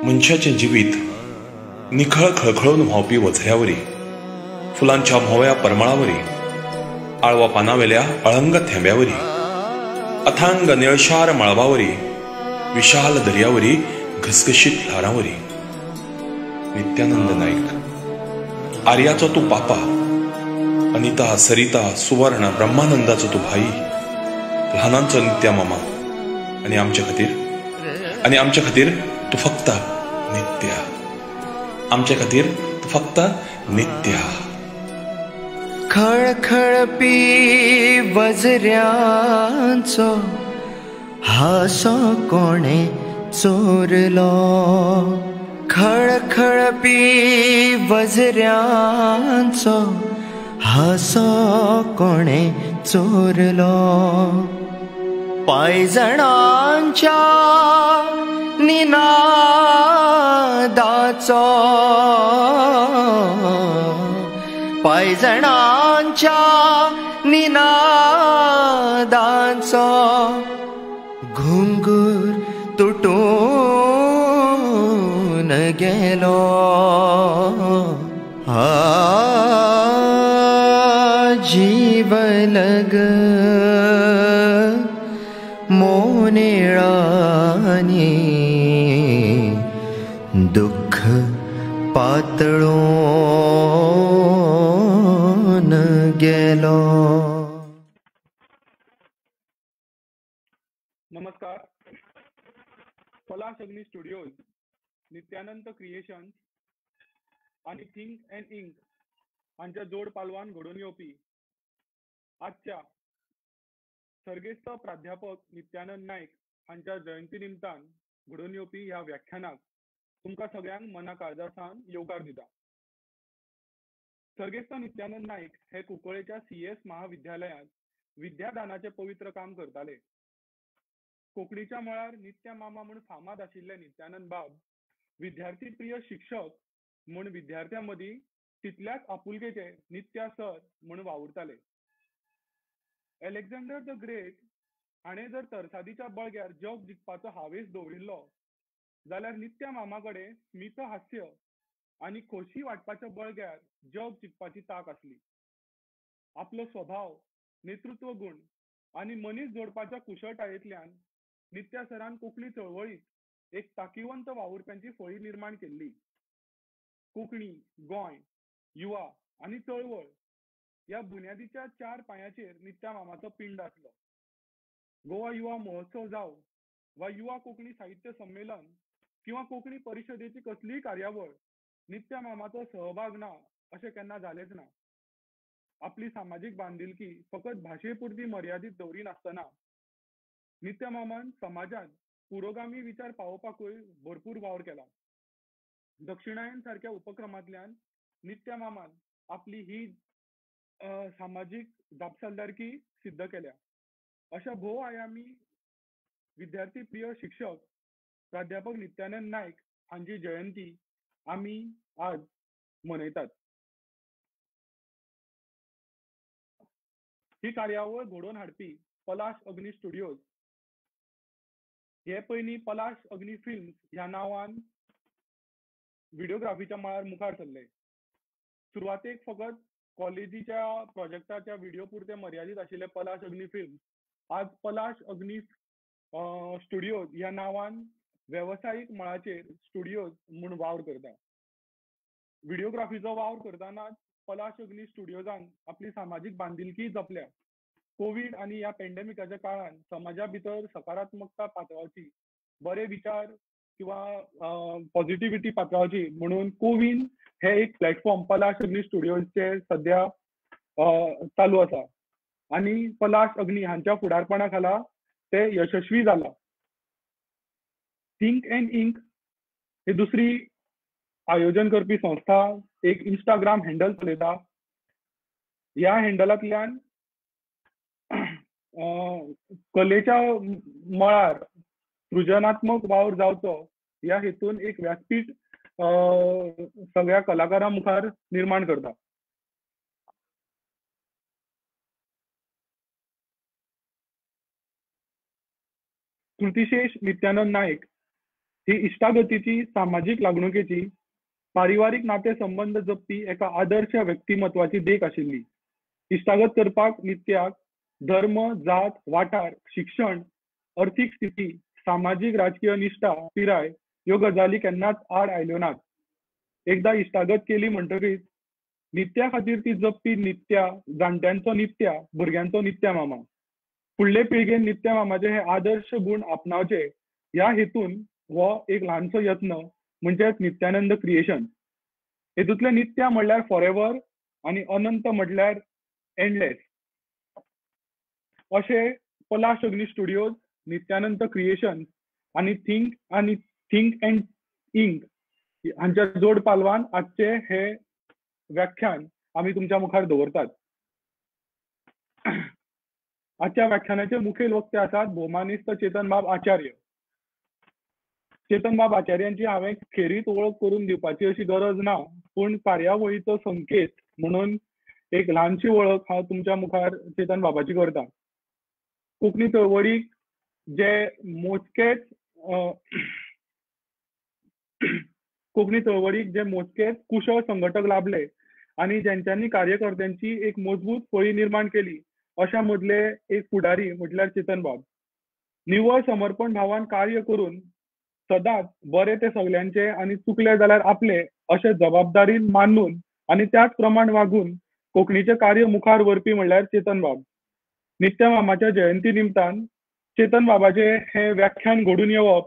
मनशाचें जिवीत निखळ खळखळून व्हांवपी वझऱ्यावरी, फुलांच्या म्होव्या परमळावरी, आळवा पानावेल्या अळंग थेंब्यावरी, अथांग निळशार मळबावरी, विशाल दर्यावरी, घसघशीत ल्हारांवरी. नित्यानंद नाईक, आर्याचो तूं पापा, अनिता, सरिता, सुवर्ण, ब्रह्मानंदाचो तूं भाई, ल्हानांचो नित्या मामा, आनी आमचे खातीर, आनी आमचे खातीर तूं फक्त नित्या, आमचे खातीर तूं फक्त नित्या. खळखळपी वझऱ्यांचो हांसो कोणें चोरलो, खळखळपी वझऱ्यांचो हांसो कोणें चोरलो, पांयजणांच्या निनादाचो, पांयजणांच्या निनादाचो घुंगूर तुटून गेलो. जीवलग मोनेळानी दुःख पातळून गेलो. नमस्कार. पलाश अग्नी स्टुडियोज, नित्यानंद क्रिएशन्स आनी थिंक अँड इंक हांच्या जोड पालवान घडोवन येवपी आजच्या सर्गेस्त प्राध्यापक नित्यानंद नायक हांच्या जयंती निमतान घडोवन येवपी ह्या व्याख्यानाक तुमकां सगळ्यांक मना काळजा सावन येवकार दिता. सर्गेस्त नित्यानंद नायक हे कुंकळेच्या CS महाविद्यालयांत विद्यादानाचें पवित्र काम करताले. कोंकणीच्या मळार नित्या मामा म्हूण फामाद आशिल्ले नित्यानंद बाब विद्यार्थी प्रिय शिक्षक म्हूण विद्यार्थ्यां मदीं तितल्याच आपुलकेचे नित्या सर म्हूण वावुरताले. अलेक्झांडर the great हाणें जर तरसादीच्या बळग्यार जग जिखपाचो हावेस दवरिल्लो जाल्यार नित्या मामा कडेन स्मित हास्य आनी खोशी वांटपाच्या बळग्यार जग जिखपाची तांक आसली. आपलो स्वभाव, नेतृत्व गुण आनी मनीस जोडपाच्या कुशळटायेंतल्यान नित्या सरान कोंकणी चळवळींत एक ताकीवंत वावुरप्यांची फळी निर्माण केल्ली. कोंकणी, गोंय, युवा आनी चळवळ ह्या बुन्यादीच्या चार पांयाचेर नित्या मामाचो पिंड आसलो. गोवा युवा महोत्सव जावं वा युवा कोंकणी साहित्य संमेलन किंवा कोंकणी परिशदेची कसलीय कार्यावळ, नित्या मामाचो सहभाग ना अशें केन्ना जालेंच ना. आपली सामाजीक बांदिलकी फकत भाशे पुरती मर्यादीत दवरिनासतना नित्या मामान समाजांत पुरोगामी विचार पावोवपाकूय भरपूर वावर केला. दक्षिणायन सारक्या उपक्रमांतल्यान नित्या मामान आपली ही सामाजीक जापसालदारकी सिद्ध केल्या. अशा भोव आयामी विद्यार्थी प्रिय शिक्षक प्राध्यापक नित्यानंद नायक हांची जयंती आमी आज मनयतात. ही कार्यावळ घडोवन हाडपी पलाश अग्नी स्टुडियोज हे पयलीं पलाश अग्नी फिल्म्स ह्या नांवान व्हिडियोग्राफीच्या मळार मुखार सरले. सुरवातेक फकत कॉलेजीच्या प्रोजेक्टाच्या व्हिडिओ पुरते मर्यादीत आशिल्ले पलाश अग्नी फिल्म्स आज पलाश अग्नी स्टुडियोज ह्या नांवान वेवसायीक मळाचेर स्टुडियोज म्हूण वावर करता. व्हिडियोग्राफीचो वावर करतनाच पलाश अग्नी स्टुडियोजान आपली सामाजीक बांदिलकी जपल्या. कोवीड आनी ह्या पेंडेमिकाच्या काळान समाजा भितर सकारात्मकता पातळावची, बरे विचार किंवा पॉझिटिव्हिटी पातळावची म्हणून कोवीन हे एक प्लॅटफॉर्म पलाश अग्नी स्टुडियोजचे सद्या चालू आसा आनी पलाश अग्नी हांच्या फुडारपणा खाला ते यशस्वी जाला. थिंक अँड इंक ही दुसरी आयोजन करपी संस्था एक इंस्टाग्राम हँडल चलयता. ह्या हँडलांतल्यान कलेच्या मळार सृजनात्मक वावर जावचो ह्या हेतून एक व्यासपीठ सगळ्या कलाकारां मुखार निर्माण करता. कृतिशेष नित्यानंद नायक ही इश्टागतीची, सामाजीक लागणुकेची, पारिवारीक नाते संबंद जपपी एका आदर्श व्यक्तिमत्वाची देख आशिल्ली. इश्टागत करपाक नित्याक धर्म, जात, वाठार, शिक्षण, अर्थीक स्थिती, सामाजीक राजकीय निश्ठा, पिराय ह्यो गजाली केन्नाच आड आयल्यो नात. एकदां इश्टागत केली म्हणटकीच नित्या खातीर ती जपपी नित्या, जाणट्यांचो नित्या, भुरग्यांचो नित्या मामा. फुडले पिळगेन नित्या मामाचे हे आदर्श गुण आपणावचे ह्या हेतून हो एक ल्हानसो यत्न म्हणजेच नित्यानंद क्रिएशन. हेतूंतले नित्या म्हणल्यार फॉरेवर आनी अनंत म्हटल्यार एंडलेस अशे पलाश अग्नी स्टुडियोज, नित्यानंद क्रिएशन आनी थिंक अँड इंक हांच्या जोड पालवान आजचे हे व्याख्यान आमी तुमच्या मुखार दवरतात. आजच्या व्याख्यानाचे मुखेल वक्ते आसात भोवमानेस्त चेतनबाब आचार्य. चेतनबाब आचार्यांची हांवें खेरीत वळख करून दिवपाची अशी गरज ना, पूण कार्यावळीचो संकेत म्हणून एक ल्हानशी वळख हांव तुमच्या मुखार चेतन बाबाची करता. कोंकणी चळवळीक जे मोजकेच कुशळ संघटक लाभले आनी ज्यांच्यांनी कार्यकर्त्यांची एक मजबूत फळी निर्माण केली अशा मदले एक फुडारी म्हटल्यार चेतन बाब. निवळ समर्पण भावान कार्य करून सदांच बरें तें सगल्यांचे आनी चुकले जाल्यार आपले अशें जबाबदारीन मानून आनी त्याच प्रमाण वागून कोंकणीचें कार्य मुखार व्हरपी म्हणल्यार चेतन बाब. नित्या मामाच्या जयंती निमतान चेतन बाबाचें हें व्याख्यान घडून येवप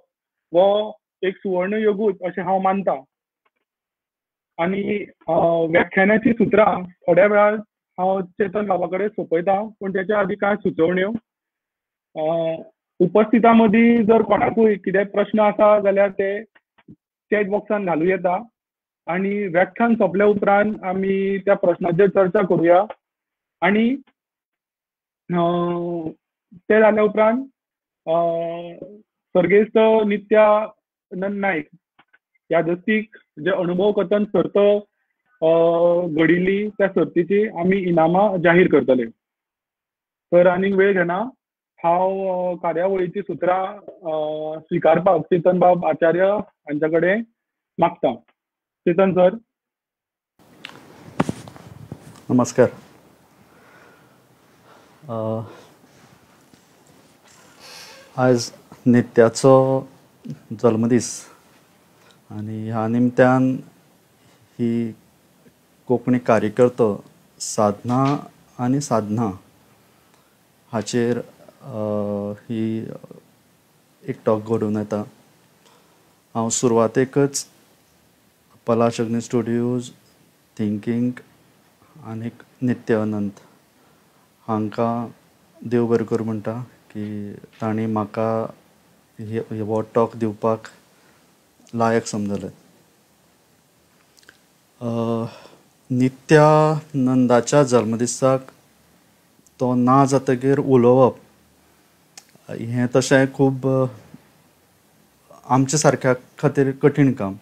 हो एक सुवर्ण योगूच अशें हांव मानता. आनी व्याख्यानाची सुत्रां थोड्या वेळार हांव चेतन बाबा कडेन सोंपयता, पूण तेच्या आदी कांय सुचोवण्यो. उपस्थितां मदीं जर कोणाकूय कितें प्रश्न आसा जाल्यार ते चॅट बॉक्सान घालूं येता आनी व्याख्यान सोंपल्या उपरांत आमी त्या प्रश्नाचेर चर्चा करुया. आनी ते जाल्या उपरांत सर्गेस्त नित्यानंद नायक यादस्तीक जे अणभव कथन सर्त घडिल्ली त्या सर्तीची आमी इनामां जाहीर करतले. तर आनीक वेळ घेना, हांव कार्यावळीची सुत्रां स्विकारपाक चेतन बाब आचार्य हांच्या कडेन मागता. चेतन सर. नमस्कार. आयज नित्याचो जल्मदीस आनी ह्या निमतान ही कोंकणी कार्यकर्तो साधना आनी साधना हाचेर ही एक टॉक घडोवन येता. हांव सुरवातेकच पलाश अग्नी स्टुडियोज, थिंकींग आनी नित्यानंद हांकां देव बरें करूं म्हणटा की तांणी म्हाका हो टॉक दिवपाक लायक समजलें. नित्यानंदाच्या जल्मदिसाक तो ना जातकीर उलोवप हें तशें खूब आमच्या सारक्या खातीर कठीण काम.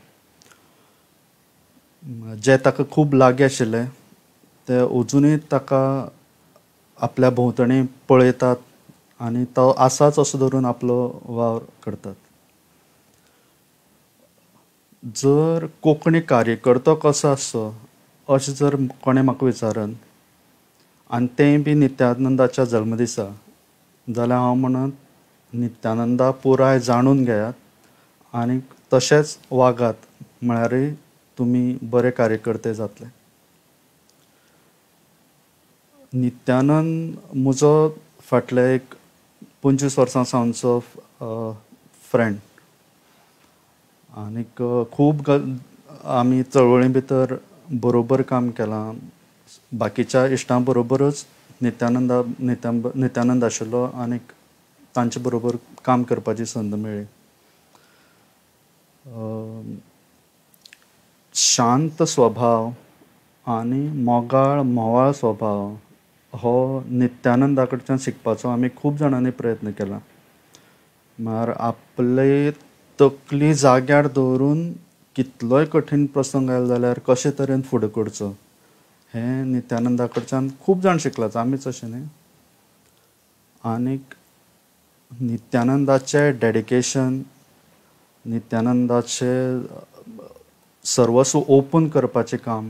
जे ताका खूब लागीं आशिल्ले ते अजुनूय ताका आपल्या भोंवतणी पळयतात आनी तो आसाच असो धरून आपलो वावर करतात. जर कोंकणी कार्यकर्तो कसो आसचो अशें जर कोणें म्हाका विचारन आनी तें बी नित्यानंदाच्या जल्मदिसा जाल्यार हांव म्हणत नित्यानंदा पुराय जाणून घेयात आनी तशेंच वागात म्हळ्यारूय तुमी बरे कार्यकर्ते जातले. नित्यानंद म्हजो फाटले एक 25 वर्सां सावनचो फ्रेंड आनीक खूब आमी चळवळी भितर बरोबर काम केलां. बाकीच्या इश्टां बरोबरच नित्यानंद आशिल्लो आनीक तांचे बरोबर काम करपाची संद मेळ्ळी. शांत स्वभाव आनी मोगाळ म्होंवाळ स्वभाव हो नित्यानंदा कडच्यान शिकपाचो आमी खूब जाणांनी प्रयत्न केला. म्हळ्यार आपले तकली जाग्यार दवरून कितलोय कठीण प्रसंग आयलो जाल्यार कशे तरेन फुडें करचो हें नित्यानंदा कडच्यान खूब जाण शिकलाच, आमीच अशें न्ही. आनीक नित्यानंदाचें डेडिकेशन, नित्यानंदाचे सर्वस्व ओपन करपाचें काम,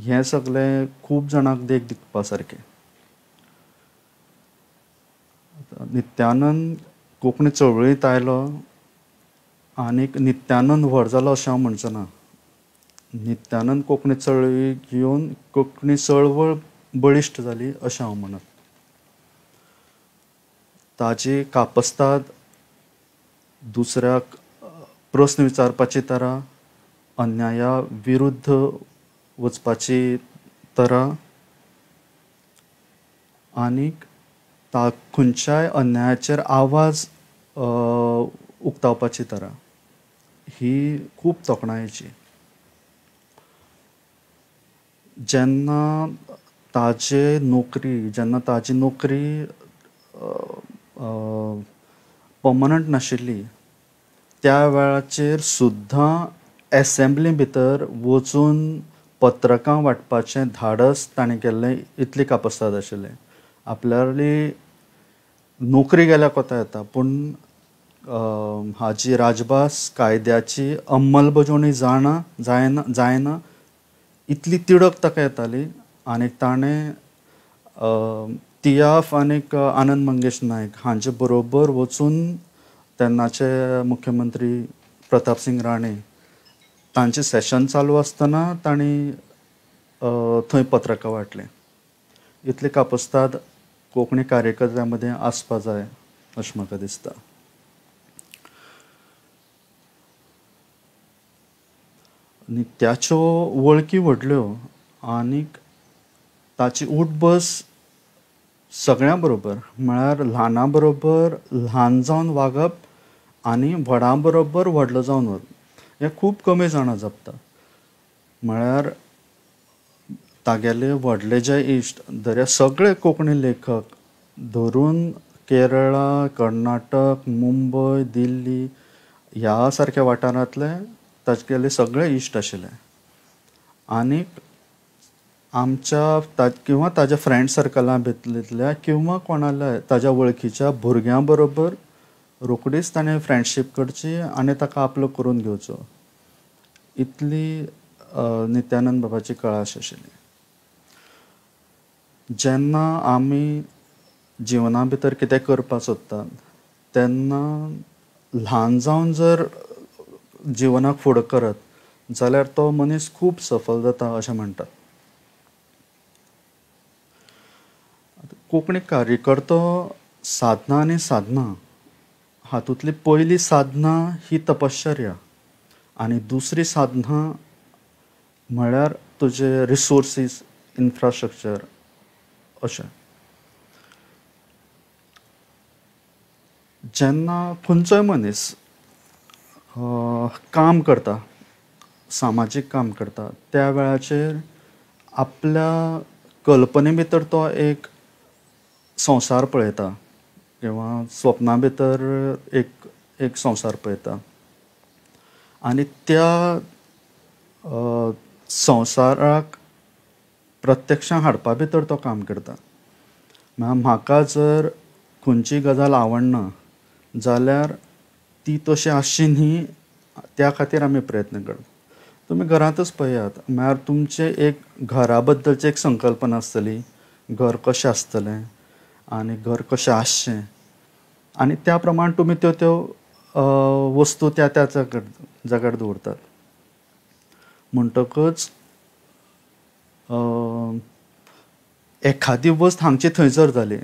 हें सगळें खूब जाणांक देख दिवपा सारकें. नित्यानंद कोंकणी चळवळींत आयलो आनीक नित्यानंद व्हड जालो अशें हांव म्हणचो ना. नित्यानंद कोंकणी चळवळीक येवन कोंकणी चळवळ बळिश्ट जाली अशें हांव म्हणत. ताजी कापस्ताद, दुसऱ्याक प्रस्न विचारपाची तरा, अन्याया विरुद्ध वचपाची तरा आनीक खंयच्याय अन्यायाचेर आवाज उक्तावपाची तरा ही खूब तोखणायेची. जेन्ना ताजे नोकरी जेन्ना ताजी नोकरी पर्मनंट नाशिल्ली त्या वेळाचेर सुद्दां एसेंब्ली भितर वचून पत्रकां वांटपाचें धाडस ताणें केल्लें, इतली कापस्ताद आशिल्लें. आपल्याली नोकरी गेल्यार कोता येता, पूण हाजी राजभास कायद्याची अंमलबजावणी जायना जायना इतली तिडक ताका येताली. आनी ताणें तियाफ आनीक आनंद मंगेश नायक हांचे बरोबर वचून तेन्नाचे मुख्यमंत्री प्रतापसिंग राणे तांचें सेशन चालू आसतना तांणी थंय पत्रकां वांटलें. इतले कापस्ताद कोंकणी कार्यकर्त्यां मदीं आसपा जाय अशें म्हाका दिसता. नित्याच्यो वळखी व्हडल्यो आनीक ताची उठबस सगळ्यां बरोबर, म्हळ्यार ल्हाना बरोबर ल्हान जावन वागप आनी व्हडां बरोबर व्हडलो जावन वचप हें खूब कमी जाणां जपता. म्हळ्यार तागेले व्हडले जे इश्ट दर्या सगळे कोंकणी लेखक धरून केरळा, कर्नाटक, मुंबय, दिल्ली ह्या सारक्या वाठारांतले तागेले सगळे इश्ट आशिल्ले. आनीक आमच्या किंवा ताज्या फ्रेंड सर्कला भितरल्या किंवा कोणाल्या ताज्या वळखीच्या भुरग्यां बरोबर रोखडीच ताणें फ्रेंडशीप करची आनी ताका आपलो करून घेवचो, इतली नित्यानंद बाबाची कळाश आशिल्ली. जेन्ना आमी जिवना भितर कितें करपाक सोदतात तेन्ना ल्हान जावन जर जिवनाक फुडें करत जाल्यार तो मनीस खूब सफल जाता अशें म्हणटात. कोंकणी कार्यकर्तो साधना आनी साधना हातूंतली पयली साधना ही तपश्चर्या आनी दुसरी साधना म्हळ्यार तुजे रिसोर्सीस, इन्फ्रास्ट्रक्चर अशें. जेन्ना खंयचोय मनीस काम करता, सामाजीक काम करता, त्या वेळाचेर आपल्या कल्पने भितर तो एक संवसार पळयता किंवा स्वप्ना भितर एक एक संवसार पळयता आनी त्या संवसाराक प्रत्यक्षां हाडपा भितर तो काम करता. म्हाका जर खंयची गजाल आवडना जाल्यार ती तशी आसची न्ही त्या खातीर आमी प्रयत्न करता. तुमी घरांतच पळयात, म्हळ्यार तुमचें एक घरा बद्दलची एक संकल्पना आसतली, घर कशें आसतलें आनी घर कशें आसचें आनी त्या प्रमाण तुमी त्यो त्यो वस्तू त्या त्या जाग्यार दवरतात. म्हणटकच एखादी वस्त हांगची थंयसर जाली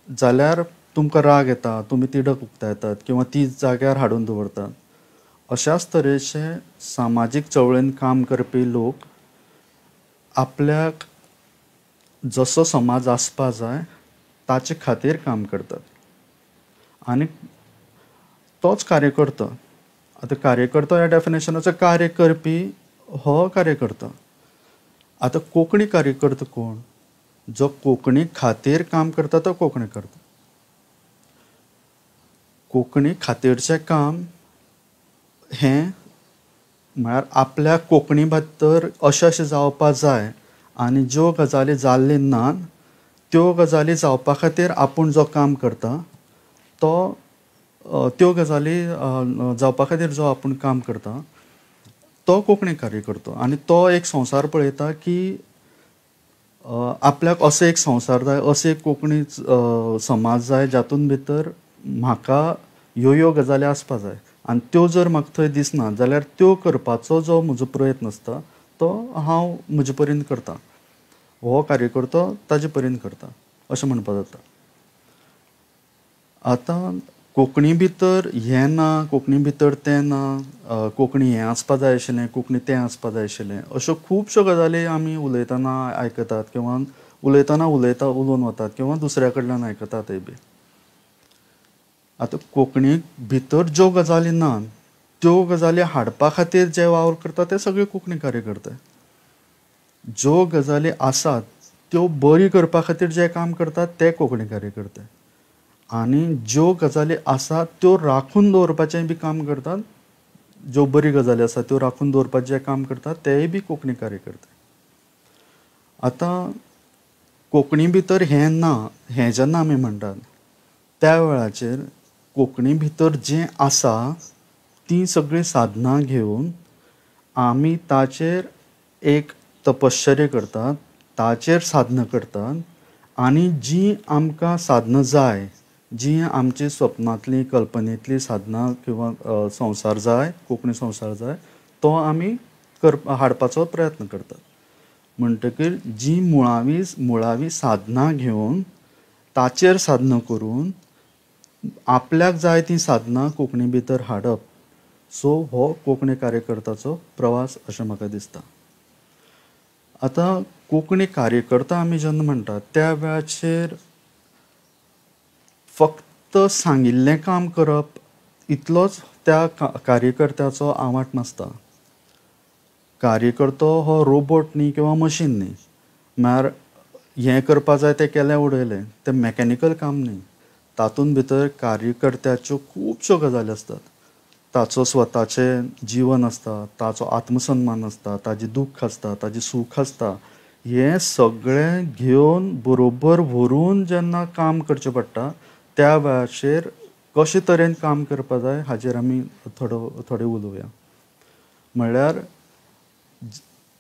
जाल्यार तुमकां राग येता, तुमी तिडक उक्तायतात किंवा ती जाग्यार हाडून दवरतात. अशाच तरेचे सामाजीक चळवळीन काम करपी लोक आपल्याक जसो समाज आसपा जाय ताचे खातीर काम करतात आनी तोच कार्यकर्तो. आतां कार्यकर्तो ह्या डेफिनेशनाचो कार्य करपी हो कार्यकर्तो. आतां कोंकणी कार्यकर्तो कोण? जो कोंकणी खातीर काम करता तो कोंकणी करता. कोंकणी खातीरचें काम हें म्हळ्यार आपल्या कोंकणी भितर अशें अशें जावपा जाय आनी ज्यो गजाली जाल्ली ना त्यो गजाली जावपा खातीर आपूण जो काम करता तो त्यो गजाली जावपा खातीर जो आपूण काम करता तो कोंकणी कार्यकर्तो आनी तो एक संवसार पळयता की आपल्याक असो एक संवसार जाय, असो एक कोंकणी समाज जाय जातून भितर म्हाका ह्यो ह्यो गजाली आसपा जाय आनी त्यो जर म्हाका थंय दिसना जाल्यार त्यो करपाचो जो म्हजो प्रयत्न आसता तो हांव म्हजे परीन करता, हो कार्यकर्तो ताजे परीन करता अशें म्हणपाक जाता. आतां कोंकणी भितर हें ना, कोंकणी भितर तें ना, कोंकणी हें आसपा जाय आशिल्लें, कोंकणी तें आसपा जाय आशिल्लें, अश्यो खुबश्यो गजाली आमी उलयतना आयकतात किंवां उलयतना उलोवन वतात किंवां दुसऱ्या कडल्यान आयकतातय बी. आतां कोंकणी भितर ज्यो गजाली ना त्यो गजाली हाडपा खातीर जे वावर करता ते सगळे कोंकणी कार्यकर्ते, ज्यो गजाली आसात त्यो बरी करपा खातीर जे काम करतात ते कोंकणी कार्यकर्ते आनी ज्यो गजाली आसात त्यो राखून दवरपाचें बी काम करतात, ज्यो बरी गजाली आसात त्यो राखून दवरपाचें जे काम करतात तेय बी कोंकणी कार्यकर्ते. आतां कोंकणी भितर हें ना हें जेन्ना आमी म्हणटात त्या वेळाचेर कोंकणी भितर जें आसा तीं सगळीं साधनां घेवन आमी ताचेर एक तपश्चर्या करतात, ताचेर साधनां करतात आनी जीं आमकां साधनां जाय, जीं आमची स्वप्नांतलीं कल्पनेंतलीं साधनां किंवां संवसार जाय, कोंकणी संवसार जाय तो आमी हाडपाचो प्रयत्न करतात. म्हणटकीर जीं मुळावी साधनां घेवन ताचेर साधनां करून आपल्याक जाय तीं साधनां कोंकणी भितर हाडप, सो हो कोंकणी कार्यकर्त्याचो प्रवास अशें म्हाका दिसता. आतां कोंकणी कार्यकर्ता आमी जेन्ना म्हणटात त्या वेळाचेर फक्त सांगिल्लें काम करप इतलोच त्या कार्यकर्त्याचो आवाट नासता. कार्यकर्तो हो रोबोट न्ही किंवां मशीन न्ही, म्हळ्यार हें करपा जाय तें केलें उडयलें, तें मॅकॅनिकल काम न्ही. तातूंत भितर कार्यकर्त्याच्यो खुबश्यो गजाली आसतात, ताचो स्वताचें जिवन आसता, ताचो आत्मसन्मान आसता, ताजें दुख्ख आसता, ताजें सूख आसता, हें सगळें घेवन बरोबर व्हरून जेन्ना काम करचें पडटा त्या वेळाचेर कशे तरेन काम करपा जाय हाजेर आमी थोडें उलोवया. म्हणल्यार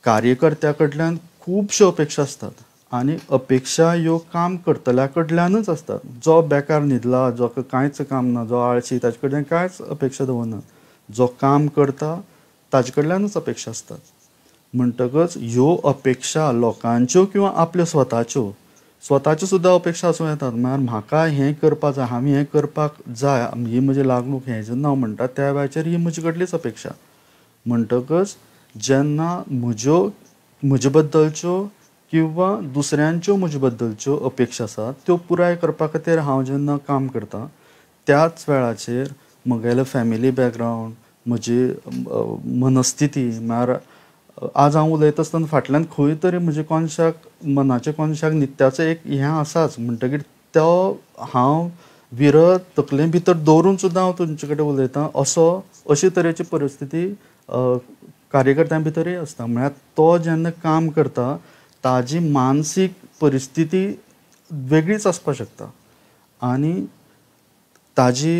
कार्यकर्त्या कडल्यान खुबश्यो अपेक्षा आसतात आनी अपेक्षा ह्यो काम करतल्या कडल्यानूच आसतात. जो बेकार न्हिदला, जो कांयच काम ना, जो आळशी, ताजे कडल्यान कांयच अपेक्षा दवरनात, जो काम करता ताजे कडल्यानूच अपेक्षा आसतात. म्हणटकच ह्यो अपेक्षा लोकांच्यो किंवां आपल्यो स्वताच्यो सुद्दां अपेक्षा आसूं येतात. म्हळ्यार म्हाका हें करपाक जाय, हांवें हें करपाक जाय, ही म्हजी लागणूक, हें जेन्ना हांव म्हणटा त्या वेळाचेर ही म्हजे कडलीच अपेक्षा. म्हणटकच जेन्ना म्हजे बद्दलच्यो किंवां दुसऱ्यांच्यो म्हजे बद्दलच्यो अपेक्षा आसात त्यो पुराय करपा खातीर हांव जेन्ना काम करता त्याच वेळाचेर म्हगेलें फॅमिली बॅकग्रावंड, म्हजी मनस्थिती, म्हळ्यार आज हांव उलयता आसतना फाटल्यान खंय तरी म्हजे कोनशाक, मनाच्या कोनशाक नित्याचो एक हें आसाच, म्हणटकीर तो हांव विरत तकले भितर दवरून सुद्दां हांव तुमचे कडेन उलयतां, असो अशे तरेची परिस्थिती कार्यकर्त्यां भितरूय आसता. म्हळ्यार तो जेन्ना काम करता ताजी मानसीक परिस्थिती वेगळीच आसपाक शकता आनी ताजी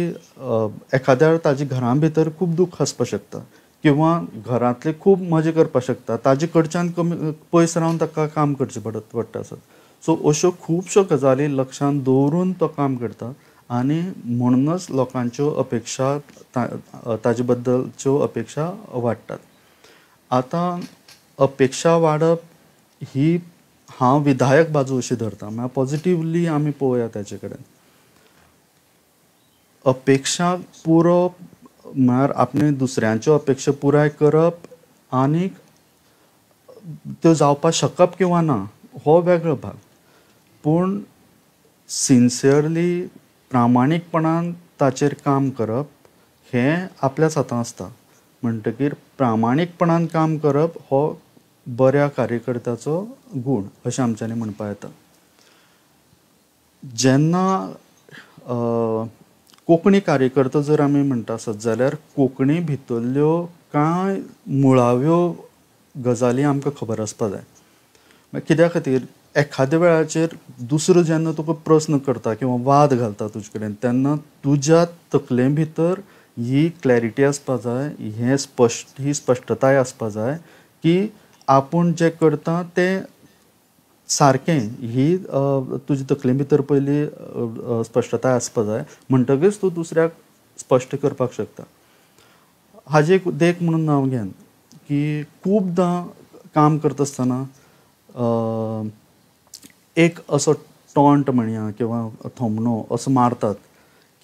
एखाद्या ताजी घरां भितर खूब दुख्ख आसपाक शकता किंवां घरांतले खूब मजा करपाक शकता, ताजे कडच्यान कमी पयस रावन ताका काम करचें पडटा आसत. सो अश्यो खुबश्यो गजाली लक्षांत दवरून तो काम करता आनी म्हणूनच लोकांच्यो अपेक्षा ताजे बद्दलच्यो अपेक्षा वाडटात. आतां अपेक्षा वाडप ही हांव विधायक बाजू अशी धरता, म्हळ्यार पॉझिटिवली आमी पळोवया ताजे कडेन. अपेक्षा पुरोवप म्हळ्यार आपणे दुसऱ्यांच्यो अपेक्षा पुराय करप आनी त्यो जावपाक शकप किंवां ना हो वेगळो भाग, पूण सिन्सियरली प्रामाणीकपणान ताचेर काम करप हें आपल्याच हातांत आसता. म्हणटकीर प्रामाणीकपणान काम करप हो बऱ्या कार्यकर्त्याचो गूण अशें आमच्यांनी म्हणपाक येता. जेन्ना कोंकणी कार्यकर्तो जर आमी म्हणटा आसत जाल्यार कोंकणी भितरल्यो कांय मुळाव्यो गजाली आमकां खबर आसपाक जाय. कित्या खातीर एखाद्या वेळाचेर दुसरो जेन्ना तुका प्रस्न करता किंवा वाद घालता तुजे कडेन तेन्ना तुज्या तकले भितर ही क्लॅरिटी आसपा जाय, हें स्पश्ट ही स्पश्टताय आसपा जाय की आपूण जें करता तें सारकें, ही तुजे तकले भितर पयली स्पश्टताय आसपा जाय, म्हणटकीच तूं दुसऱ्याक स्पश्ट करपाक शकता. हाजी एक देख म्हणून हांव घेन की खुबदां काम करता आसतना एक असो टॉन्ट म्हणया किंवा थोमणो असो मारतात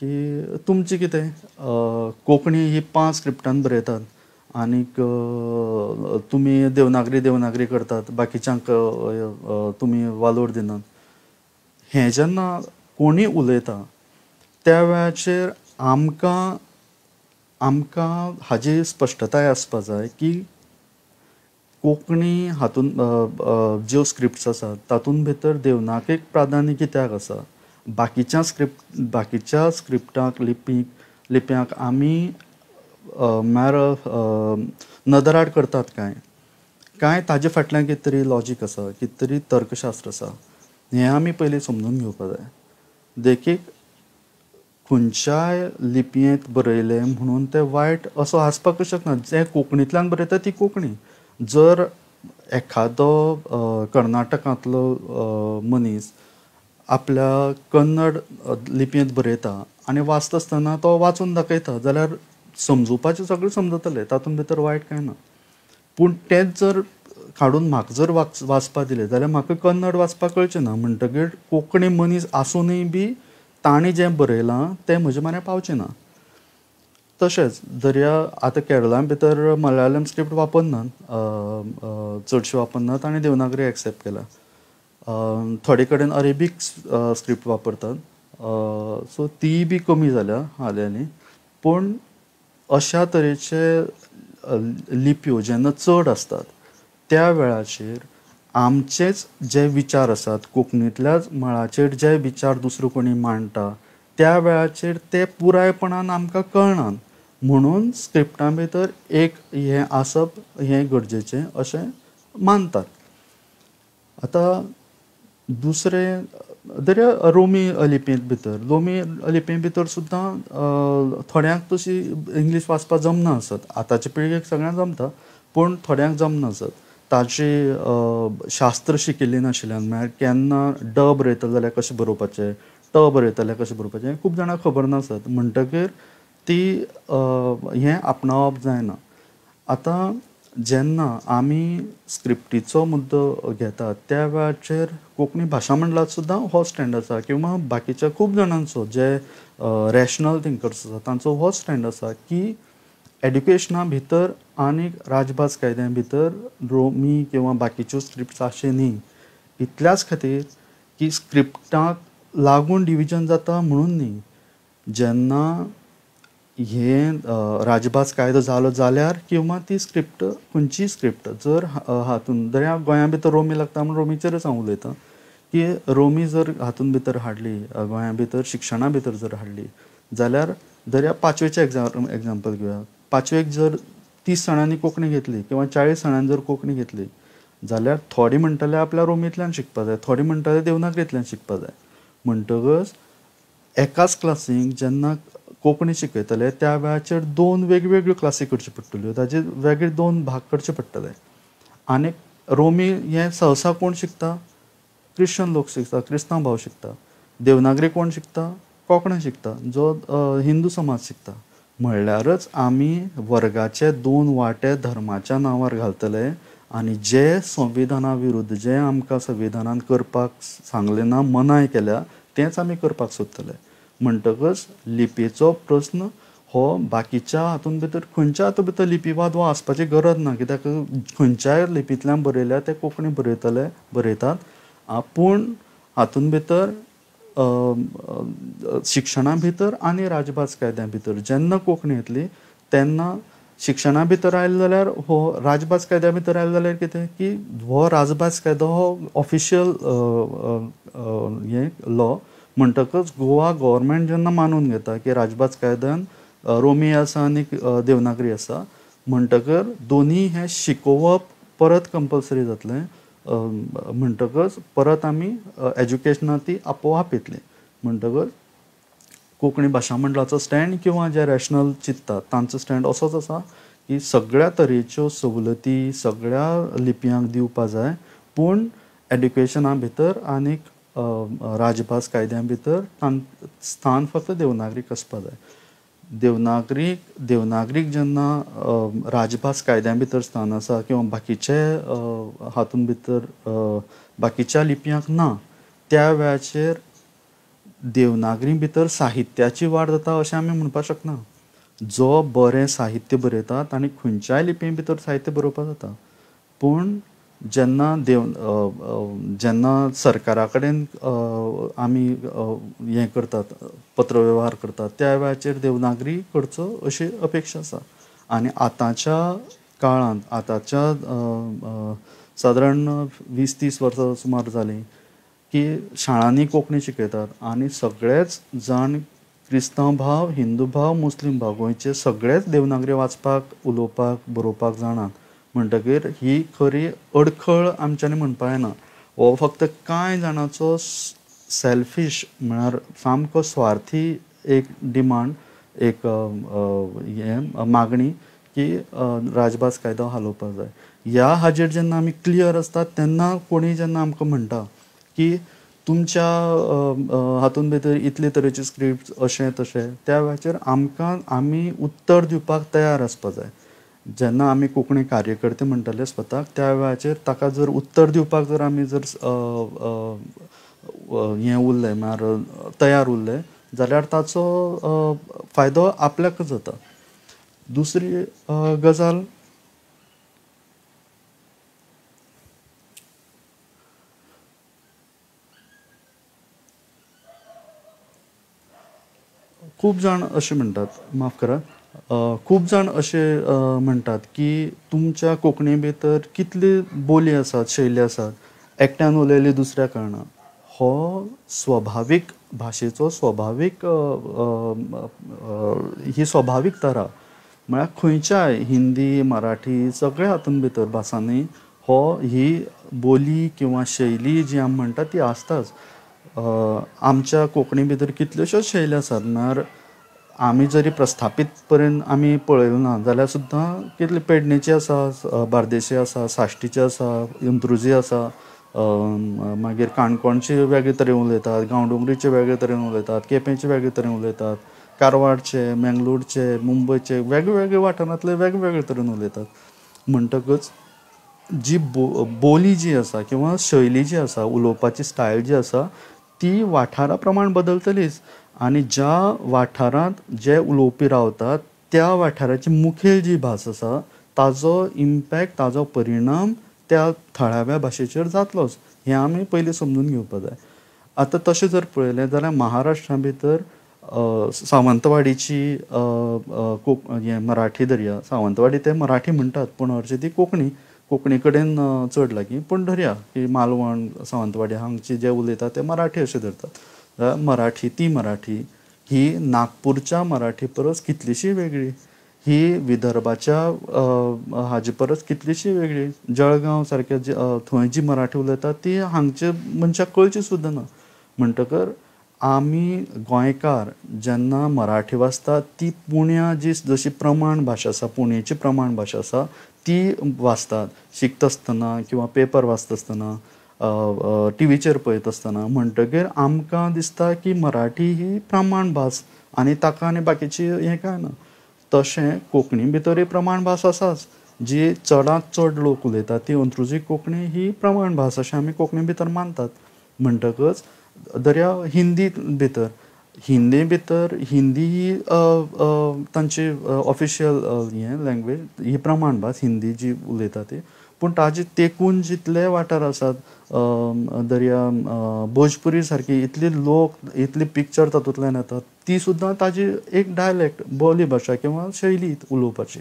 की तुमचें कितें कोंकणी ही 5 स्क्रिप्टान बरयतात आनीक तुमी देवनागरी देवनागरी करतात, बाकीच्यांक तुमी वालोर दिनात. हें जेन्ना कोणी उलयता त्या वेळाचेर आमकां आमकां हाजी स्पश्टताय आसपा जाय की कोंकणी हातून ज्यो स्क्रिप्ट्स आसात तातूंत भितर देवनागरीक प्राधान्य कित्याक आसा, बाकीच्या स्क्रिप्टांक लिप्यांक आमी म्हळ्यार नदराड करतात काय काय ताजे फाटल्यान कितें तरी लॉजीक आसा, कितें तरी तर्कशास्त्र आसा, हें आमी पयलीं समजून घेवपा जाय. देखीक खंयच्याय लिपयेंत बरयलें म्हणून तें वायट असो आसपाकच शकना. जें कोंकणींतल्यान बरयता ती कोंकणी. जर एखादो कर्नाटकांतलो मनीस आपल्या कन्नड लिपयेंत बरयता आनी वाचता आसतना तो वाचून दाखयता जाल्यार समजुपाचें सगळें समजतलें, तातूंत भितर वायट कांय ना. पूण तेंच जर काडून म्हाका जर वाचपा दिलें जाल्यार म्हाका कन्नड वाचपाक कळचें ना, म्हणटकीर कोंकणी मनीस आसुनूय बी तांणी जें बरयलां तें म्हजे म्हऱ्यान पावचें ना. तशेंच दर्या आतां केरळा भितर मलयाळम स्क्रिप्ट वापरनात, चडशे वापरनात आनी देवनागरी एक्सेप्ट केला. थोडे कडेन अरेबीक स्क्रिप्ट वापरतात, सो तीय बी कमी जाल्या हालीं हालीं. पूण अशा तरेचे लिपयो जेन्ना चड आसतात त्या वेळाचेर आमचेच जे विचार आसात कोंकणींतल्याच मळाचेर जे विचार दुसरो कोणी मांडटा त्या वेळाचेर ते पुरायपणान आमकां कळनात, म्हणून स्क्रिप्टां भितर एक हें आसप हें गरजेचें अशें मानतात. आतां दुसरें दर्या रोमी लिपयेंत भितर, रोमी लिपये भितर सुद्दां थोड्यांक तशी इंग्लीश वाचपाक जमना आसत, आतांचे पिळगेक सगळ्यांक जमता पूण थोड्यांक जमना आसत, ताजी शास्त्र शिकिल्लें नाशिल्ल्यान, म्हळ्यार केन्ना ड बरयतले जाल्यार कशें बरोवपाचें, ट बरयतले जाल्यार कशें बरोवपाचें खूब जाणांक खबर नासत, म्हणटकीर ती हें आपणावप जायना. आतां जेन्ना आमी स्क्रिप्टीचो मुद्दो घेतात त्या वेळाचेर कोंकणी भाशा मंडळांत सुद्दां हो स्टँड आसा किंवा बाकीच्या खूब जाणांचो जे रॅशनल थिंकर्स आसा तांचो हो स्टँड आसा की एड्युकेशना भितर आनी राजभास कायद्या भितर रोमी किंवा बाकीच्यो स्क्रिप्ट्स आसचे न्ही, इतल्याच खातीर की स्क्रिप्टाक लागून डिविजन जाता म्हणून न्ही. जेन्ना हे राजभास कायदो जालो जाल्यार किंवा ती स्क्रिप्ट खंयचीय स्क्रिप्ट जर हातून दर्या गोंया भितर रोमी लागता म्हूण रोमीचेरच हांव उलयतां की रोमी जर हातून भितर हाडली, गोंया भितर शिक्षणा भितर जर हाडली जाल्यार दर्या पांचवेचें एग्जाम्पल घेवया, पांचवेक जर 30 जाणांनी कोंकणी घेतली किंवा 40 जाणांनी जर कोंकणी घेतली जाल्यार थोडे म्हणटले आपल्या रोमींतल्यान शिकपा जाय, थोडे म्हणटले देवनागरींतल्यान शिकपा जाय. म्हणटकच एकाच क्लासीक जेन्ना कोंकणी शिकयतले त्या वेळाचेर 2 वेगवेगळ्यो क्लासी करच्यो पडटल्यो, ताजे वेगळे 2 भाग करचे पडटले. आनी रोमी हें सहसा कोण शिकता, क्रिश्चन लोक शिकता, क्रिस्तांव भाव शिकता. देवनागरी कोण शिकता, कोंकणी शिकता, जो हिंदू समाज शिकता. म्हणल्यारच आमी वर्गाचे 2 वांटे धर्माच्या नांवार घालतले आनी जे संविधाना विरुद्ध जे आमकां संविधानान करपाक सांगलें ना, मनाय केल्या, तेंच आमी करपाक सोदतले. म्हणटकच लिपयेचो प्रस्न हो बाकीच्या हातून भितर खंयच्या हातूंत भितर लिपीवाद हो आसपाची गरज ना, कित्याक खंयच्याय लिपींतल्यान बरयल्यार ते कोंकणी बरयतले बरयतात. पूण हातूंत भितर शिक्षणा भितर आनी राजभास कायद्या भितर जेन्ना कोंकणी येतली तेन्ना शिक्षणा भितर आयले जाल्यार हो राजभास कायद्या भितर आयले जाल्यार कितें की हो राजभास कायदो हो ऑफिशियल हें लॉ, म्हणटकच गोवा गव्हर्मेंट जेन्ना मानून घेता की राजभास कायद्यान रोमी आसा आनी देवनागरी आसा, म्हणटकर दोनी हें शिकोवप परत कंपल्सरी जातलें म्हणटकच परत आमी एज्युकेशनां ती आपोआप येतली. म्हणटकच कोंकणी भाशा मंडळाचो स्टँड किंवा जे रॅशनल चिंततात तांचो स्टँड असोच आसा की सगळ्या तरेच्यो सवलती सगळ्या लिपयांक दिवपा जाय, पूण एड्युकेशना भितर आनीक राजभास कायद्या भितर स्थान फक्त देवनागरीक आसपा जाय. देवनागरीक जेन्ना राजभास कायद्या भितर स्थान आसा किंवा बाकीचे हातून भितर बाकीच्या लिपयांक ना, त्या वेळाचेर देवनागरी भितर साहित्याची वाड जाता अशें आमी म्हणपाक शकना. जो बरें साहित्य बरयता ताणें खंयच्याय लिपये भितर साहित्य बरोवपाक जाता, पूण जेन्ना जेन्ना सरकारा कडेन आमी हें करतात, पत्र वेव्हार करतात, त्या वेळाचेर देवनागरी करचो अशी अपेक्षा आसा. आनी आतांच्या काळांत आतांच्या सादारण 20-30 वर्सां सुमार जालीं की शाळांनी कोंकणी शिकयतात आनी सगळेच जाण क्रिस्तांव भाव, हिंदू भाव, मुस्लीम भाव गोंयचे सगळेच देवनागरी वाचपाक, उलोवपाक, बरोवपाक जाणात. म्हणटकीर ही खरी अडखळ आमच्यांनी म्हणपा येना. हो फक्त कांय जाणांचो सेल्फीश म्हळ्यार सामको स्वार्थी एक डिमांड, एक हें मागणी की राजभास कायदो हालोवपाक जाय. ह्या हाजेर जेन्ना आमी क्लियर आसतात तेन्ना कोणी जेन्ना आमकां म्हणटा की तुमच्या हातून भितर इतले तरेचे स्क्रिप्ट अशें तशें, त्या वेळाचेर आमकां आमी उत्तर दिवपाक तयार आसपा जाय. जेन्ना आमी कोंकणी कार्यकर्ते म्हणटले स्वताक त्या वेळाचेर ताका जर उत्तर दिवपाक जर आमी जर हें उरलें म्हळ्यार तयार उरलें जाल्यार ताचो फायदो आपल्याकच जाता. दुसरी गजाल, खूब जाण अशें म्हणटात, माफ करात, खूब जाण अशें म्हणटात की तुमच्या कोंकणी भितर कितली बोली आसात, शैली आसात, एकट्यान उलयली दुसऱ्या कळना. हो स्वभावीक भाशेचो स्वभावीक ही स्वभावीक तरा म्हळ्यार खंयच्याय हिंदी, मराठी सगळ्या हातून भितर भासांनी हो ही बोली किंवा शैली जी आमी म्हणटा ती आसताच. आमच्या कोंकणी भितर कितल्योश्योच शैली आसात, म्हळ्यार आमी जरी प्रस्थापीत पर्यंत आमी पळयलें ना जाल्यार सुद्दां कितले पेडणेची आसा, बार्देशी आसा, साश्टीची आसा, अंत्रुजी आसा, मागीर काणकोणचे वेगळे तरेन उलयतात, गांवडोंगरीचे वेगळे तरेन उलयतात, केपेंचे वेगळे तरेन उलयतात, कारवारचे, मेंगलोरचे, मुंबयचे वेगवेगळे वाठारांतले वेगवेगळे तरेन उलयतात. म्हणटकच जी बोली जी आसा किंवा शैली जी आसा, उलोवपाची स्टायल जी आसा ती वाठारा प्रमाण बदलतलीच. आनी ज्या वाठारांत जे उलोवपी रावतात त्या वाठाराची मुखेल जी भास आसा ताजो इम्पॅक्ट, ताजो परिणाम त्या थळाव्या भाशेचेर जातलोच, हें आमी पयलीं समजून घेवपाक जाय. आतां तशें जर पळयलें जाल्यार महाराष्ट्रा भितर सावंतवाडीची हें मराठी धरया, सावंतवाडी ते मराठी म्हणटात पूण हरशीं ती कोंकणी, कोंकणी कडेन चड लागीं, पूण धरया की मालवण, सावंतवाडी हांगची जे उलयतात ते मराठी अशें धरतात. मराठी ती मराठी ही नागपूरच्या मराठी परस कितलीशी वेगळी, ही विदर्भाच्या हाजे परस कितलीशी वेगळी, जळगांव सारके थंय जी मराठी उलयतात ती हांगचे मनशाक कळची सुद्दां ना. म्हणटकर आमी गोंयकार जेन्ना मराठी वाचतात ती पुण्या जी जशी प्रमाण भाशा आसा, पुणेची प्रमाण भाशा आसा ती वाचतात शिकता आसतना किंवा पेपर वाचता आसतना, टिवीचेर पळयता आसतना. म्हणटकीर आमकां दिसता की मराठी ही प्रमाण भास आनी ताका आनी बाकीची हें कांय ना. तशें कोंकणी भितरूय प्रमाण भास आसाच, जी चडांत चड लोक उलयतात ती अंत्रुजी कोंकणी ही प्रमाण भास अशें आमी कोंकणी भितर मानतात. म्हणटकच दर्या हिंदी भितर, हिंदी भितर हिंदी ही तांची ऑफिशियल हें लँग्वेज, ही प्रमाण भास हिंदी जी उलयता ती, पूण ताजे तेकून जितले वाठार आसात दर्या भोजपुरी सारकी इतले लोक, इतले पिक्चर तातूंतल्यान येतात, ती सुद्दां ताजी एक डायलेक्ट, बोली भाशा किंवा शैली उलोवपाची,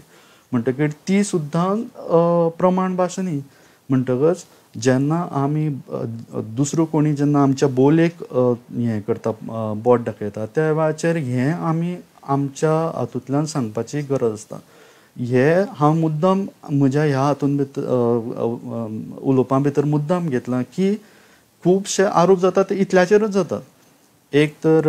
म्हणटकीर ती सुद्दां प्रमाण भाशा न्ही. म्हणटकच जेन्ना आमी दुसरो कोणी जेन्ना आमच्या बोलयेक हें करता, बोट दाखयता, त्या वेळाचेर हें आमी आमच्या हातूंतल्यान सांगपाची गरज आसता. हे हांव मुद्दम म्हज्या ह्या हातून भितर उलोवपा भितर मुद्दम घेतलां की खुबशे आरोप जातात ते इतल्याचेरूच जातात. एक तर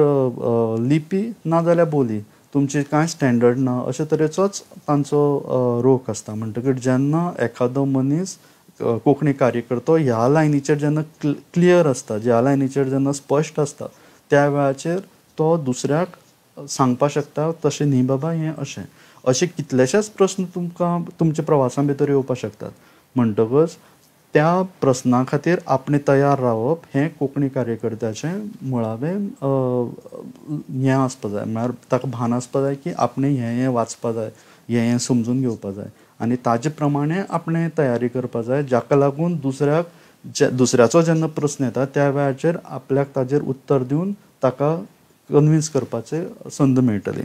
लिपी ना जाल्यार बोली, तुमची कांय स्टँडर्ड ना अशे तरेचोच तांचो रोख आसता. म्हणटकीर जेन्ना एखादो मनीस कोंकणी कार्यकर्तो ह्या लायनीचेर जेन्ना क्लियर आसता, ह्या लायनीचेर जेन्ना स्पश्ट आसता, त्या वेळाचेर तो दुसऱ्याक सांगपाक शकता तशें न्ही बाबा हें अशें. अशे कितलेशेच प्रस्न तुमकां तुमच्या प्रवासा भितर येवपाक शकतात. म्हणटकच त्या प्रस्ना खातीर आपणें तयार रावप हें कोंकणी कार्यकर्त्याचें मुळावें हें आसपा जाय. म्हळ्यार ताका भान आसपा जाय की आपणें हें हें वाचपा जाय, हें हें समजून घेवपा जाय आनी ताजे प्रमाणे आपणें तयारी करपा जाय, जाका लागून दुसऱ्याक दुसऱ्याचो जेन्ना प्रस्न येता त्या वेळाचेर आपल्याक ताजेर उत्तर दिवन ताका कन्विन्स करपाची संद मेळटली.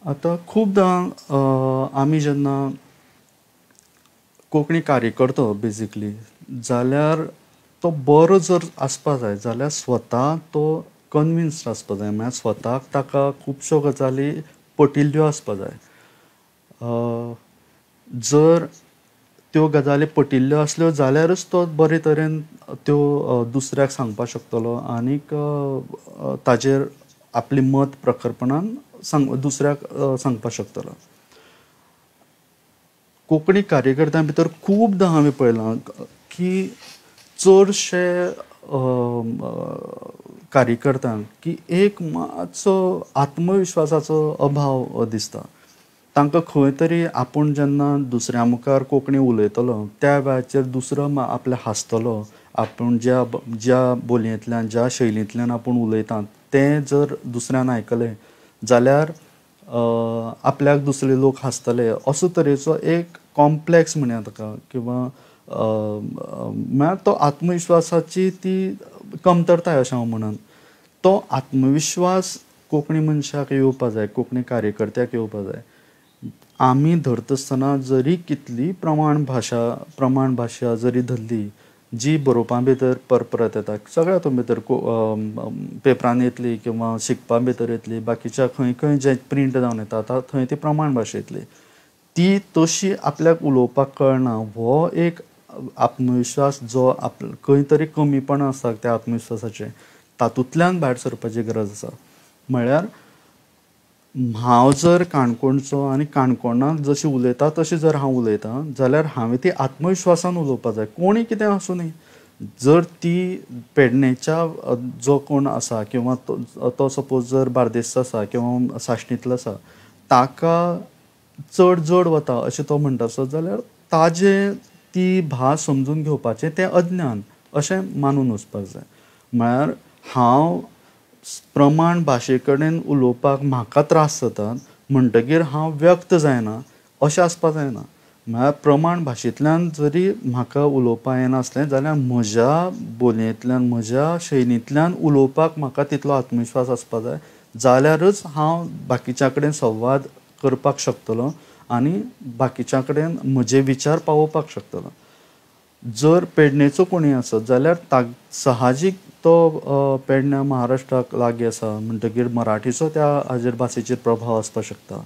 आतां खुबदां आमी जेन्ना कोंकणी कार्यकर्तो बेजिकली जाल्यार तो बरो जर आसपा जाय जाल्यार स्वता तो कन्विन्स्ड आसपा जाय. म्हळ्यार स्वताक ताका खुबश्यो गजाली पटिल्ल्यो आसपा जाय. जर त्यो गजाली पटिल्ल्यो आसल्यो जाल्यारूच तो बरे तरेन त्यो दुसऱ्याक सांगपाक शकतलो आनीक ताजेर आपली मत प्रखरपणान दुसऱ्याक सांगपाक शकतलो. कोंकणी कार्यकर्त्यां भितर खुबदां हांवें पळयलां की चडशे कार्यकर्त्यांक की एक मातसो आत्मविश्वासाचो अभाव दिसता. तांकां खंय तरी आपूण जेन्ना दुसऱ्या मुखार कोंकणी उलयतलो त्या वेळाचेर दुसरो आपल्या हांसतलो, आपूण ज्या ज्या बोलयेंतल्यान ज्या शैलींतल्यान आपूण उलयता तें जर दुसऱ्यान आयकलें जाल्यार आपल्याक दुसरे लोक हांसतले, असो तरेचो एक कॉम्प्लेक्स म्हणया ताका, किंवां म्हळ्यार तो आत्मविश्वासाची ती कमतरताय अशें हांव म्हणन. तो आत्मविश्वास कोंकणी मनशाक येवपा जाय, कोंकणी कार्यकर्त्याक येवपा जाय. आमी धरता आसतना जरी कितली प्रमाण भाशा जरी धरली जी बरोवपा भितर परपरत येता, सगळ्या हातूंत भितर पेपरान येतली किंवां शिकपा भितर येतली, बाकीच्या खंय खंय जे प्रिंट जावन येता थंय ती प्रमाण भाशा येतली, ती तशी आपल्याक उलोवपाक कळना हो एक आत्मविश्वास जो खंय तरी कमीपणां आसा त्या आत्मविश्वासाचें, तातूंतल्यान भायर सरपाची गरज आसा. म्हळ्यार हांव जर काणकोणचो आनी काणकोणाक जशी उलयता तशी जर हांव उलयतां जाल्यार हांवें ती आत्मविश्वासान उलोवपा जाय, कोणी कितें आसूं न्ही. जर ती पेडणेच्या जो कोण आसा किंवां तो सपोज जर बार्देसचो आसा किंवां साश्टींतलो आसा ताका चड जड वता अशें तो म्हणटा आसत जाल्यार ताजें ती भास समजून घेवपाचें तें अज्ञान अशें मानून वचपाक जाय. म्हळ्यार हांव प्रमाण भाशे कडेन उलोवपाक म्हाका त्रास जातात म्हणटगीर हांव व्यक्त जायना अशें आसपाक जायना. म्हळ्यार प्रमाण भाशेंतल्यान जरी म्हाका उलोवपाक येनासलें जाल्यार म्हज्या बोलयेंतल्यान म्हज्या शैलींतल्यान उलोवपाक म्हाका तितलो आत्मविश्वास आसपाक जाय, जाल्यारच हांव बाकीच्या कडेन संवाद करपाक शकतलो आनी बाकीच्या कडेन म्हजे विचार पावोवपाक शकतलो. जर पेडणेचो कोणूय आसत जाल्यार साहजीक तो पेडण्या महाराष्ट्राक लागीं आसा म्हणटगीर मराठीचो त्या हाजेर भाशेचेर प्रभाव आसपाक शकता,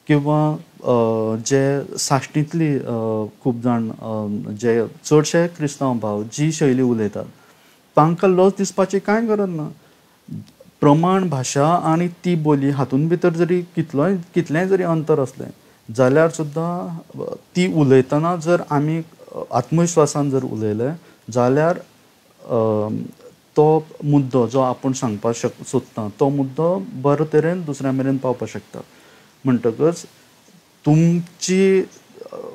किंवां जे साश्टींतली खूब जाण जे चडशे क्रिस्तांव भाव जी शैली उलयतात तांकां लज दिसपाची कांय गरज ना. प्रमाण भाशा आनी ती बोली हातूंत भितर जरी कितलेंय जरी अंतर आसलें जाल्यार सुद्दां ती उलयतना जर आमी आत्मविश्वासान जर उलयले जाल्यार तो मुद्दो जो आपूण सांगपाक सोदता तो मुद्दो बरे तरेन दुसऱ्या मेरेन पावपाक शकता. म्हणटकच तुमची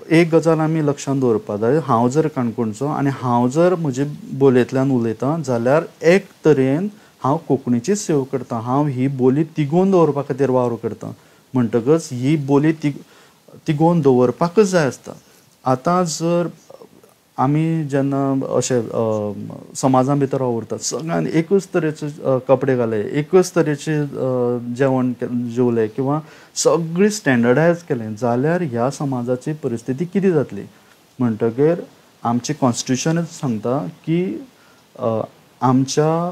एक गजाल आमी लक्षांत दवरपाक जाय, हांव जर काणकोणचो आनी हांव जर म्हजे बोलयेंतल्यान उलयतां जाल्यार एक तरेन हांव कोंकणीचीच सेवा करता, हांव ही बोली तिगोवन दवरपा खातीर वावर करता, म्हणटकच ही बोली तिगोवन दवरपाकच जाय आसता. आतां जर आमी जेन्ना अशें समाजा भितर वावुरतात सगळ्यान एकूच तरेचे कपडे घाले, एकूच तरेचे जेवण जेवले किंवां सगळी स्टँडर्डायज केलें जाल्यार ह्या समाजाची परिस्थिती कितें जातली. म्हणटगीर आमचें कॉन्स्टिट्युशनूच सांगता की आमच्या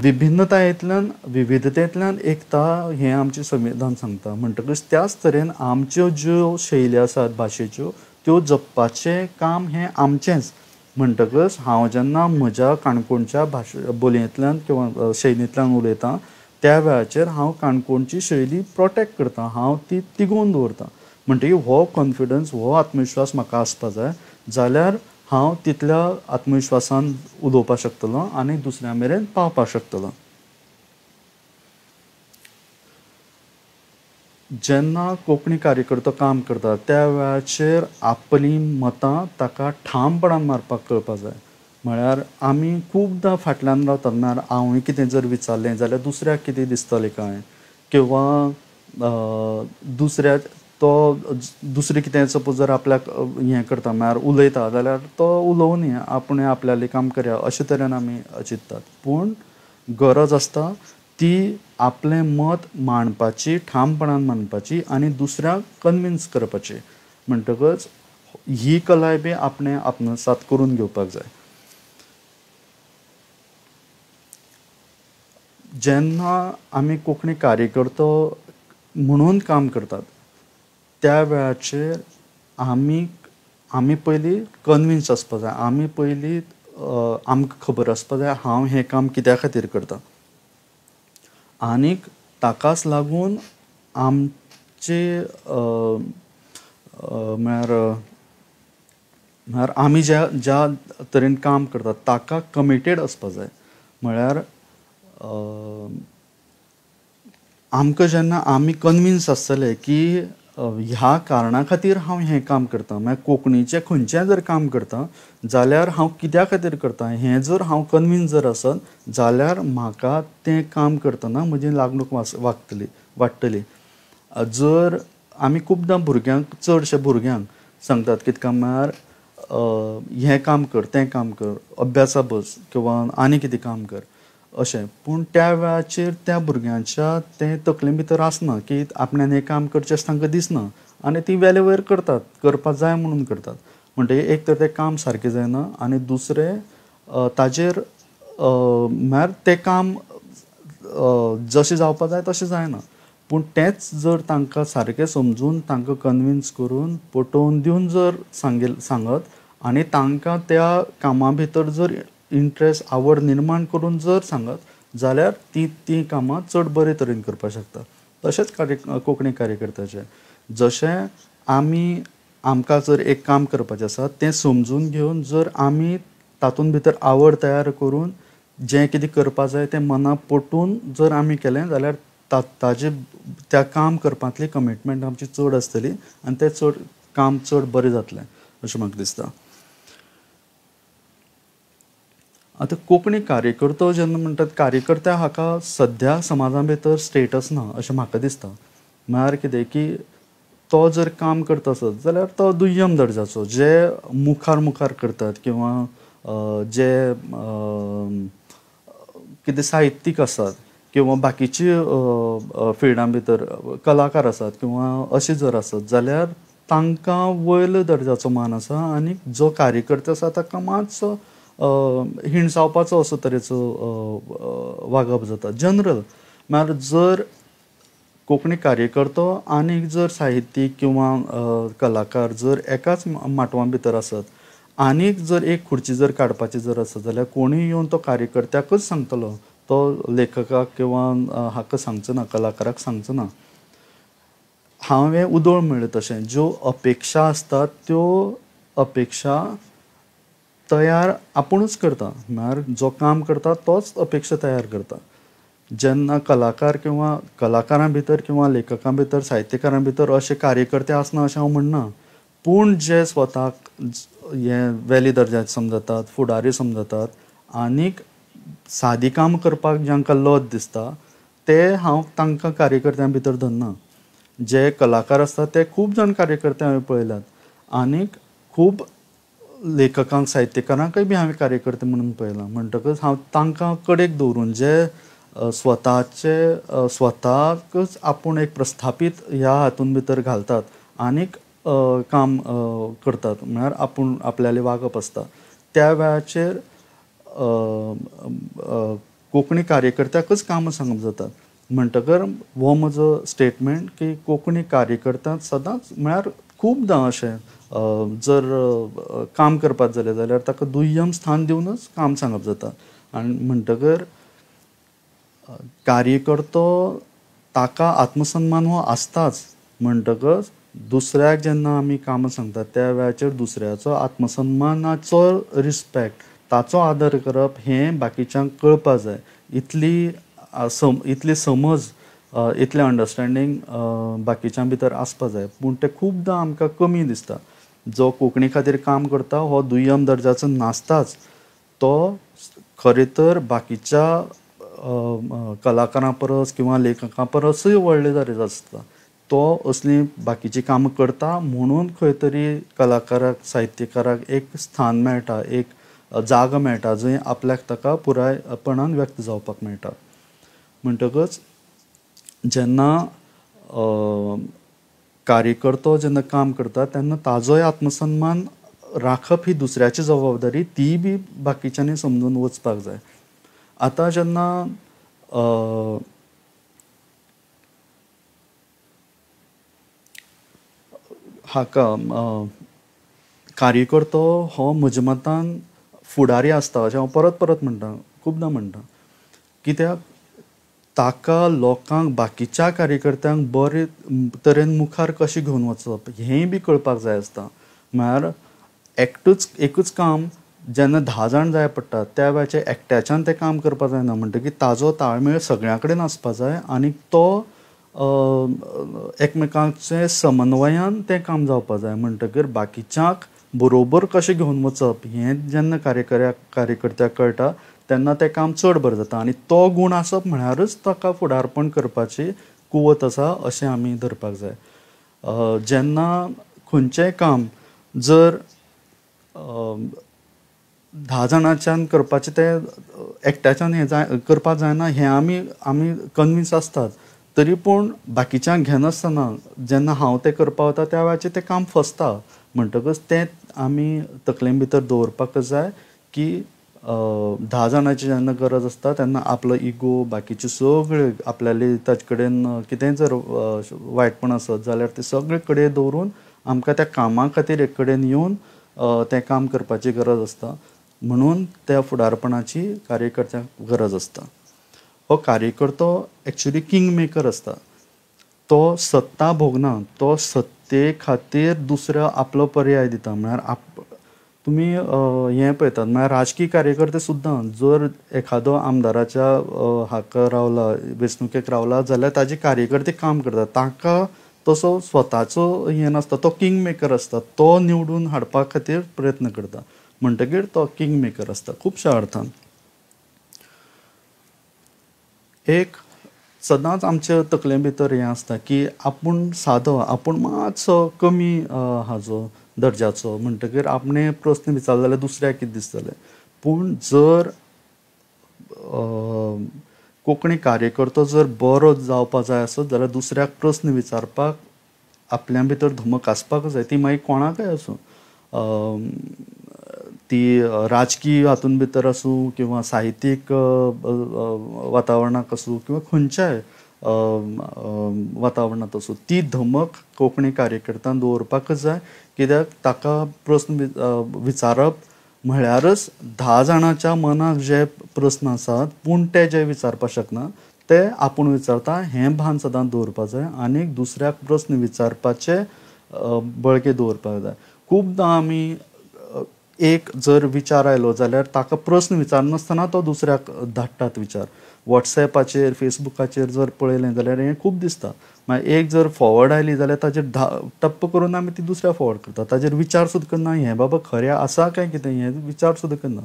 विभिन्नतायेंतल्यान विविधतेंतल्यान एकता हें आमचें संविधान सांगता. म्हणटकच त्याच तरेन आमच्यो ज्यो शैली आसात भाशेच्यो त्यो जपपाचें काम हें आमचेंच. म्हणटकच हांव जेन्ना म्हज्या काणकोणच्या भाशे बोलयेंतल्यान किंवां शैलींतल्यान उलयतां त्या वेळाचेर हांव काणकोणची शैली प्रोटेक्ट करता, हांव ती तिगोवन दवरतां. म्हणटकीर हो कॉन्फिडन्स, हो आत्मविश्वास म्हाका आसपा जाय जाल्यार हांव तितल्या आत्मविश्वासान उलोवपाक शकतलो आनी दुसऱ्या मेरेन पावपाक शकतलो. जेन्ना कोंकणी कार्यकर्तो काम करता त्या वेळाचेर आपलीं मतां ताका ठामपणान मारपाक कळपाक जाय. म्हळ्यार आमी खुबदां फाटल्यान रावतात, म्हळ्यार हांवें कितें जर विचारलें जाल्यार दुसऱ्याक कितें दिसतलें काय, किंवां दुसऱ्या तो दुसरें कितें सपोज जर आपल्याक हें करता म्हळ्यार उलयता जाल्यार तो उलोवनी, आपूण आपल्यालें काम करया अशे तरेन आमी चिंततात. पूण गरज आसता ती आपलें मत मांडपाची, ठामपणान मांडपाची आनी दुसऱ्यांक कन्विन्स करपाची. म्हणटकच ही कलाय बी आपणें आत्मसात करून घेवपाक जाय. जेन्ना आमी कोंकणी कार्यकर्तो म्हणून काम करतात त्या वेळाचेर आमी आमी पयलीं कन्विन्स आसपा जाय, आमी पयलीं आमकां खबर आसपा जाय हांव हें काम कित्या खातीर करता, आनीक ताकाच लागून आमचे म्हळ्यार म्हळ्यार आमी ज्या ज्या तरेन काम करतात ताका कमिटेड आसपा जाय. म्हळ्यार आमकां जेन्ना आमी कन्विन्स आसतले की ह्या कारणा खातीर हांव हें काम करतां, म्हळ्यार कोंकणीचें खंयचें जर काम करता जाल्यार हांव कित्या खातीर करता हें जर हांव कन्विन्स जर आसत जाल्यार म्हाका तें काम करतना म्हजी लागणूक वागतली वाडटली. जर आमी खुबदां भुरग्यांक, चडशे भुरग्यांक सांगतात कितें काय म्हळ्यार हें काम कर, तें काम कर, अभ्यासा बस किंवां आनी कितें काम कर अशें. पूण त्या वेळाचेर त्या भुरग्यांच्या तें तकले भितर आसना की आपल्यान हें काम करचें अशें तांकां दिसना आनी ती वेले वयर करतात, करपाक जाय म्हणून करतात. म्हणटकीर एक तर तें काम सारकें जायना आनी दुसरें ताजेर म्हळ्यार तें काम जशें जावपाक जाय तशें जायना. पूण तेंच जर तांकां सारकें समजून तांकां कन्विन्स करून पटोवन दिवन जर सांगत आनी तांकां त्या कामा भितर जर इंट्रस्ट, आवड निर्माण करून जर सांगत जाल्यार ती तीं कामां चड बरे तरेन करपाक शकता. तशेंच कोंकणी कार्यकर्त्याचें जशें आमी आमकां जर एक काम करपाचें आसा तें समजून घेवन जर आमी तातूंत भितर आवड तयार करून जें कितें करपा जाय तें मनाक पटोवन जर आमी केलें जाल्यार ताजे त्या काम करपांतली कमिटमेंट आमची चड आसतली आनी तें चड काम चड बरें जातलें अशें म्हाका दिसता. आतां कोंकणी कार्यकर्तो जेन्ना म्हणटात, कार्यकर्त्या हाका सद्या समाजा भितर स्टेटस ना अशें म्हाका दिसता. म्हळ्यार कितें की तो जर काम करता आसत जाल्यार तो दुय्यम दर्जाचो, जे मुखार मुखार करतात किंवां जे कितें साहित्यीक आसात किंवां बाकीची फिल्डां भितर कलाकार आसात किंवां अशें जर आसत जाल्यार तांकां वयलो दर्जाचो मान आसा आनी जो कार्यकर्तो आसा ताका मातसो हिणसावपाचो असो तरेचो वागप जाता जनरल. म्हळ्यार जर कोंकणी कार्यकर्तो आनी जर साहित्यीक किंवां कलाकार जर एकाच माटवा भितर आसत आनीक जर एक खुर्ची जर काडपाची जर आसत जाल्यार कोणूय येवन तो कार्यकर्त्याकूच सांगतलो, तो लेखकाक किंवां हाका सांगचो ना, कलाकाराक सांगचो ना. हांवें उदोळ म्हणलें तशें ज्यो अपेक्षा आसतात त्यो अपेक्षा तयार आपुणूच करता, म्हळ्यार जो काम करता तोच अपेक्षा तयार करता. जेन्ना कलाकार किंवां कलाकारां भितर किंवां लेखकां भितर साहित्यकारां भितर अशे कार्यकर्ते आसना अशें हांव म्हणना, पूण जे स्वताक हे वेली दर्जाचे समजतात, फुडारी समजतात आनीक सादी काम करपाक जांकां लज दिसता ते हांव तांकां कार्यकर्त्यां भितर धरना. जे कलाकार आसतात ते खूब जाण कार्यकर्ते हांवें पळयल्यात आनीक खूब लेखकांक साहित्यकारांकय बी हांवें कार्यकर्ते म्हणून पळयलां. म्हणटकच हांव तांकां कडेक दवरून जे स्वताचे स्वताकच आपूण एक प्रस्थापीत ह्या हातून भितर घालतात आनीक काम करतात, म्हळ्यार आपूण आपल्यालें वागप आसता, त्या वेळाचेर कोंकणी कार्यकर्त्याकच कामां सांगप जातात. म्हणटकर हो म्हजो स्टेटमेंट की कोंकणी कार्यकर्त्यांक सदांच म्हळ्यार खुबदां अशें जर काम करपाक जालें जाल्यार ताका दुय्यम स्थान दिवनच काम सांगप जाता. आनी म्हणटकर कार्यकर्तो ताका आत्मसन्मान हो आसताच. म्हणटकच दुसऱ्याक जेन्ना आमी कामां सांगतात त्या वेळाचेर दुसऱ्याचो आत्मसन्मानाचो रिस्पेक्ट, ताचो आदर करप हें बाकीच्यांक कळपा जाय. इतली समज, इतलें अंडरस्टँडींग बाकीच्यां भितर आसपा जाय. पूण तें खुबदां आमकां कमी दिसता. जो कोंकणी खातीर काम करता हो दुय्यम दर्जाचो नासताच, तो खरें तर बाकीच्या कलाकारां परस किंवा लेखकां परसूय व्हडले दर्जाचो आसता. तो असलीं बाकीचीं कामां करता म्हणून खंय तरी कलाकाराक साहित्यकाराक एक स्थान मेळटा, एक जागो मेळटा जंय आपल्याक ताका पुरायपणान व्यक्त जावपाक मेळटा. म्हणटकच जेन्ना कार्यकर्तो जेन्ना काम करता तेन्ना ताजोय आत्मसन्मान राखप ही दुसऱ्याची जबाबदारी, ती बी बाकीच्यांनी समजून वचपाक जाय. आतां जेन्ना हाका कार्यकर्तो हो म्हज्या मतान फुडारी आसता अशें हांव परत परत म्हणटा, खुबदां म्हणटा. कित्याक ताका लोकांक बाकीच्या कार्यकर्त्यांक बरे तरेन मुखार कशें घेवन वचप हेंय बी कळपाक जाय आसता. म्हळ्यार एकटूच एकूच काम जेन्ना 10 जाण जाय पडटा त्या वेळाचेर एकट्याच्यान तें काम करपाक जायना. म्हणटकीर ताजो ताळमेळ सगळ्यां कडेन आसपा जाय आनी तो एकमेकांचे समन्वयान तें काम जावपा जाय. म्हणटकीर बाकीच्यांक बरोबर कशें घेवन वचप हें जेन्ना कार्यकर्त्याक कळटा तेन्ना तें काम चड बरें जाता. आनी तो गूण आसप म्हळ्यारच ताका फुडारपण करपाची कुवत आसा अशें आमी धरपाक जाय. जेन्ना खंयचेंय काम जर 10 जाणांच्यान करपाचें तें एकट्याच्यान हें जाय करपाक जायना हें आमी आमी कन्विन्स आसतात, तरी पूण बाकीच्यांक घेनासतना जेन्ना हांव तें करपाक वता त्या वेळाचेर तें काम फसता. म्हणटकच तें आमी तकले भितर दवरपाक जाय की 10 जाणांची जेन्ना गरज आसता तेन्ना आपलो इगो बाकीचे सगळे आपल्याले ताचे कडेन कितेंय जर वायटपण आसत जाल्यार ते सगळे कडेन दवरून आमकां त्या कामा खातीर एक कडेन येवन तें काम करपाची गरज आसता. म्हणून त्या फुडारपणाची कार्यकर्त्यांक गरज आसता. हो कार्यकर्तो एक्चुली किंग मेकर आसता. तो सत्ता भोगना, तो सत्ते खातीर दुसरो आपलो पर्याय दिता. म्हळ्यार तुमी हें पळयतात म्हळ्यार राजकीय कार्यकर्ते सुद्दां जर एखादो आमदाराच्या हाका रावला, वेंचणुकेक रावला जाल्यार ताजे कार्यकर्ते काम करतात. ताका तसो स्वताचो हें नासता, तो किंग मेकर आसता, तो निवडून हाडपा खातीर प्रयत्न करता. म्हणटकीर तो किंग मेकर आसता खुबश्या अर्थान. एक सदांच आमच्या तकले भितर हें आसता की आपूण सादो, आपूण मातसो कमी हाजो दर्जाचो, म्हणटकीर आपणे प्रस्न विचारलो जाल्यार दुसऱ्याक कितें दिसतलें. पूण जर कोंकणी कार्यकर्तो जर बरो जावपा जाय आसत जाल्यार दुसऱ्याक प्रस्न विचारपाक आपल्या भितर धमक आसपाक जाय. ती मागीर कोणाकय आसूं, ती राजकीय हातून भितर आसूं किंवा साहित्यीक वातावरणाक आसूं किंवा खंयच्याय वातावरणांत आसूं, ती धमक कोंकणी कार्यकर्त्यान दवरपाकच जाय. कित्याक ताका प्रस्न विचारप म्हळ्यारच 10 जाणांच्या मनाक जे प्रस्न आसात पूण ते जे विचारपाक शकना ते आपूण विचारता हें भान सदांच दवरपाक जाय. आनी दुसऱ्याक प्रस्न विचारपाचें बळगें दवरपाक जाय. खुबदां आमी एक जर विचार आयलो जाल्यार ताका प्रस्न विचारनासतना तो दुसऱ्याक धाडटात विचार. वॉट्सएपाचेर फेसबुकाचेर जर पळयलें जाल्यार हें खूब दिसता. मागीर एक जर फॉवर्ड आयली जाल्यार ताजेर टप्प करून आमी ती दुसऱ्या फॉवर्ड करता, ताजेर विचार सुद्दां करना हें बाबा खरें आसा काय कितें हें विचार सुद्दां करना.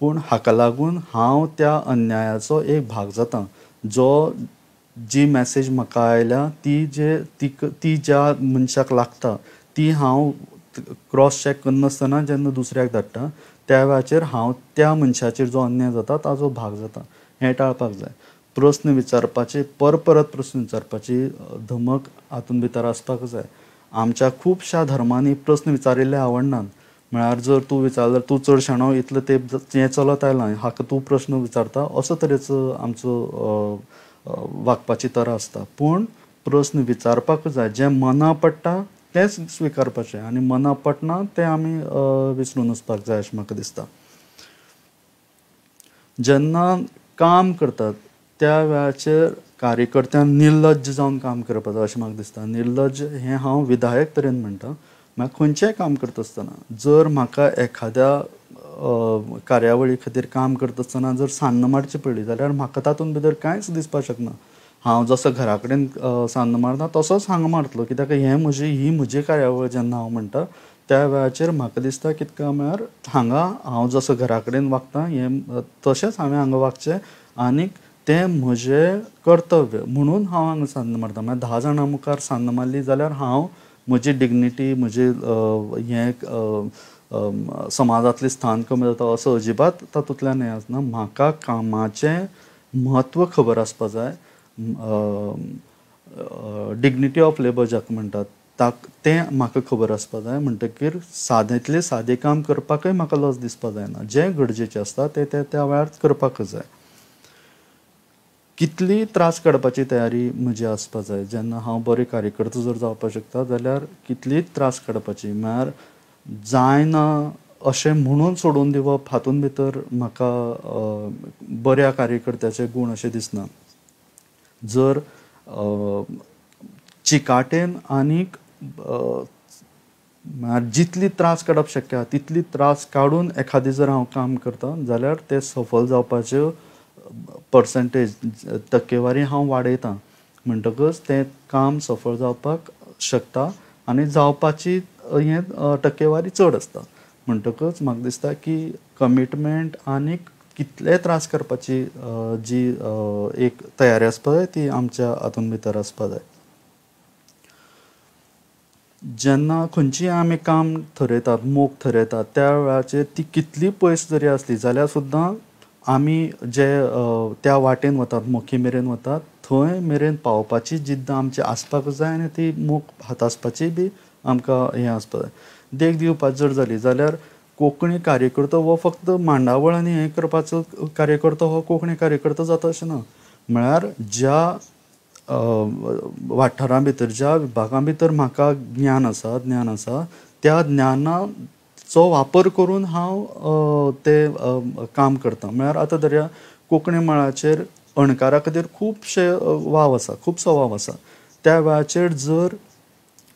पूण हाका लागून हांव त्या अन्यायाचो एक भाग जाता. जो जी मॅसेज म्हाका आयल्या ती जे ती ज्या मनशाक लागता ती हांव क्रॉस चॅक करनासतना जेन्ना दुसऱ्याक धाडटा त्या वेळाचेर हांव त्या मनशाचेर जो अन्याय जाता ताजो भाग जाता. हें टाळपाक जाय. प्रस्न विचारपाचे परपरत प्रस्न विचारपाची धमक हातूंत भितर आसपाक जाय. आमच्या खुबश्या धर्मांनी प्रस्न विचारिल्ले आवडनात. म्हळ्यार जर तूं विचारल्यार तूं चड शाणो इतलो तेंप हें चलत आयलां हाका तूं प्रस्न विचारता असो तरेचो आमचो वागपाची तरा आसता. पूण प्रस्न विचारपाक जाय. जें मना पडटा तेंच स्विकारपाचें आनी मना पडना तें आमी विसरून वचपाक जाय अशें म्हाका दिसता. जेन्ना काम करतात त्या वेळाचेर कार्यकर्त्यान निर्लज्ज जावन काम करपाक जाय अशें म्हाका दिसता. निर्लज्ज हें हांव विधायक तरेन म्हणटा. म्हळ्यार खंयचेंय काम करता आसतना जर म्हाका एखाद्या कार्यावळी खातीर काम करता आसतना जर सान्न मारची पडली जाल्यार म्हाका तातूंत भितर कांयच दिसपाक शकना. हांव जसो घरा कडेन सान्न मारता तसोच हांगा मारतलो कित्याक हें म्हजी ही म्हजी कार्यावळ जेन्ना हांव म्हणटा त्या वेळाचेर म्हाका दिसता कितें काय म्हळ्यार हांगा हांव जसो घरा कडेन वागता हें तशेंच हांवें हांगा वागचें आनीक तें म्हजें कर्तव्य म्हणून हांव हांगा सान्न मारता. म्हळ्यार 10 जाणां मुखार सान्न मारली जाल्यार हांव म्हजी डिग्निटी म्हजें हें समाजांतलें स्थान कमी जाता असो अजिबात तातूंतल्यान हें आसना. म्हाका कामाचें म्हत्व खबर आसपा जाय. डिग्निटी ऑफ लेबर जाका म्हणटात तें म्हाका खबर आसपा जाय. म्हणटकीर सादेंतलें सादें काम करपाकय म्हाका लज दिसपा जायना. जें गरजेचें आसता तें तें त्या वेळार करपाक जाय. कितली त्रास काडपाची तयारी म्हजी आसपा जाय. जेन्ना हांव बरें कार्यकर्तो जर जावपाक शकता जाल्यार कितलीय त्रास काडपाची म्हळ्यार जायना अशें म्हणून सोडून दिवप हातूंत भितर म्हाका बऱ्या कार्यकर्त्याचे गूण अशें दिसना. जर चिकाटेन आनीक जितली त्रास काडप शक्य आसा तितली त्रास काडून एखादें जर हांव काम करता जाल्यार तें सफल जावपाच्यो पर्संटेज टक्केवारी हांव वाडयतां. म्हणटकच तें काम सफल जावपाक शकता आनी जावपाची हें टक्केवारी चड आसता. म्हणटकच म्हाका दिसता की कमिटमेंट आनीक कितले त्रास करपाची जी एक तयारी आसपा जाय ती आमच्या हातूंत भितर आसपा जाय. जेन्ना खंयचीय आमी काम थरयतात मोख थरयतात त्या वेळाचेर ती कितली पयस जरी आसली जाल्यार सुद्दां आमी जे त्या वाटेन वतात मोखी मेरेन वतात थंय मेरेन पावपाची जिद्द आमची आसपाक जाय आनी ती मोख हातासपाची बी आमकां हें आसपाक जाय. देख दिवपाची जर जाली जाल्यार कोंकणी कार्यकर्तो हो फक्त मांडावळ आनी हें करपाचो कार्यकर्तो हो कोंकणी कार्यकर्तो जाता अशें ना. म्हळ्यार ज्या वाठारां भितर ज्या विभागां भितर म्हाका ज्ञान आसा ज्ञान आसा त्या ज्ञानाचो वापर करून हांव तें काम करता. म्हळ्यार आतां धरया कोंकणी मळाचेर अणकारा खातीर खुबशे वाव आसा, खुबसो वाव आसा. त्या वेळाचेर जर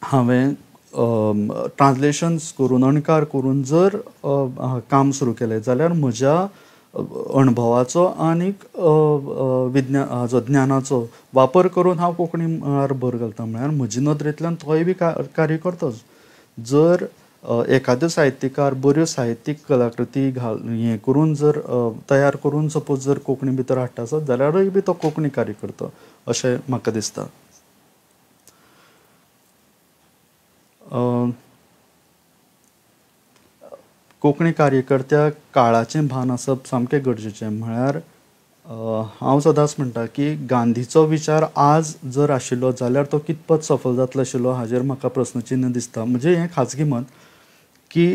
हांवें ट्रान्सलेशन्स करून अणकार करून जर काम सुरू केलें जाल्यार म्हज्या अणभवाचो आनीक विज्ञा ज्ञानाचो वापर करून हांव कोंकणी मळार भर घालता. म्हळ्यार म्हजे नदरेंतल्यान तोय बी कार्यकर्तोच. जर एखादो साहित्यकार बऱ्यो साहित्यीक कलाकृती हें करून जर तयार करून सपोज जर कोंकणी भितर हाडटा आसत जाल्यारूय बी तो कोंकणी कार्यकर्तो अशें म्हाका दिसता. कोंकणी कार्यकर्त्याक काळाचें भान आसप सामकें गरजेचें. म्हळ्यार हांव सदांच म्हणटा की गांधीचो विचार आज जर आशिल्लो जाल्यार तो कितपत सफल जातलो आशिल्लो हाजेर म्हाका प्रस्नचिन्ह दिसता. म्हणजे हें खाजगी मत की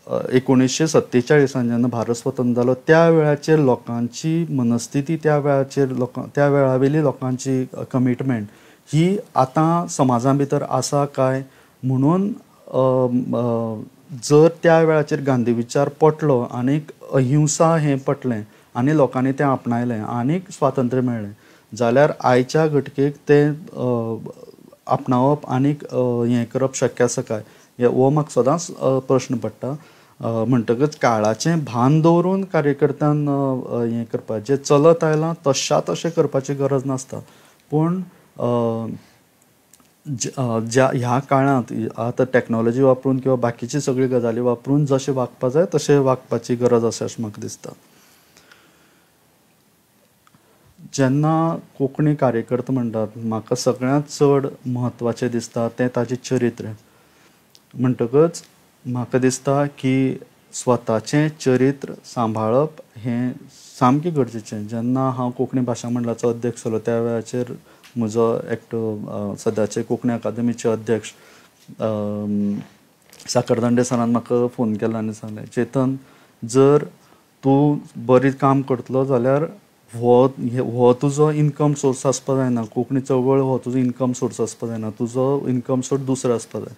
1947 जेन्ना भारत स्वतंत्र जालो त्या वेळाचेर लोकांची मनस्थिती त्या वेळाचेर त्या वेळावेली लोकांची कमिटमेंट ही आतां समाजा भितर आसा काय म्हणून जर त्या वेळाचेर गांधी विचार पटलो आनीक अहिंसा हें पटलें आनी लोकांनी तें आपणायलें आनीक स्वातंत्र्य मेळ्ळें जाल्यार आयच्या घटकेक तें आपणावप आनीक हें करप शक्य आसा काय हो म्हाका सदांच प्रश्न पडटा. म्हणटकच काळाचें भान दवरून कार्यकर्त्यान हें करपाचें जें चलत आयलां तश्या तशें करपाची गरज नासता. पूण ज्या ह्या काळांत आतां टॅक्नोलॉजी वापरून किंवा बाकीची सगळी गजाली वापरून जशें वागपा जाय तशें वागपाची गरज आसा अशें म्हाका दिसता. जेन्ना कोंकणी कार्यकर्तो म्हणटात म्हाका सगळ्यांत चड म्हत्वाचें दिसता तें ताजें चरित्र. म्हणटकच म्हाका दिसता की स्वताचें चरित्र सांबाळप हें सामकें गरजेचें. जेन्ना हांव कोंकणी भाशा मंडळाचो अध्यक्ष जालो त्या वेळाचेर म्हजो एकटो सद्याचे कोंकणी अकादमीचे अध्यक्ष साखरदांडे सरान म्हाका फोन केलो आनी सांगलें, चेतन जर तूं बरें काम करतलो जाल्यार हो तुजो इनकम सोर्स आसपा जायना, कोंकणी चळवळ हो तुजो इनकम सोर्स आसपा जायना, तुजो इनकम सोर्स दुसरो आसपा जाय.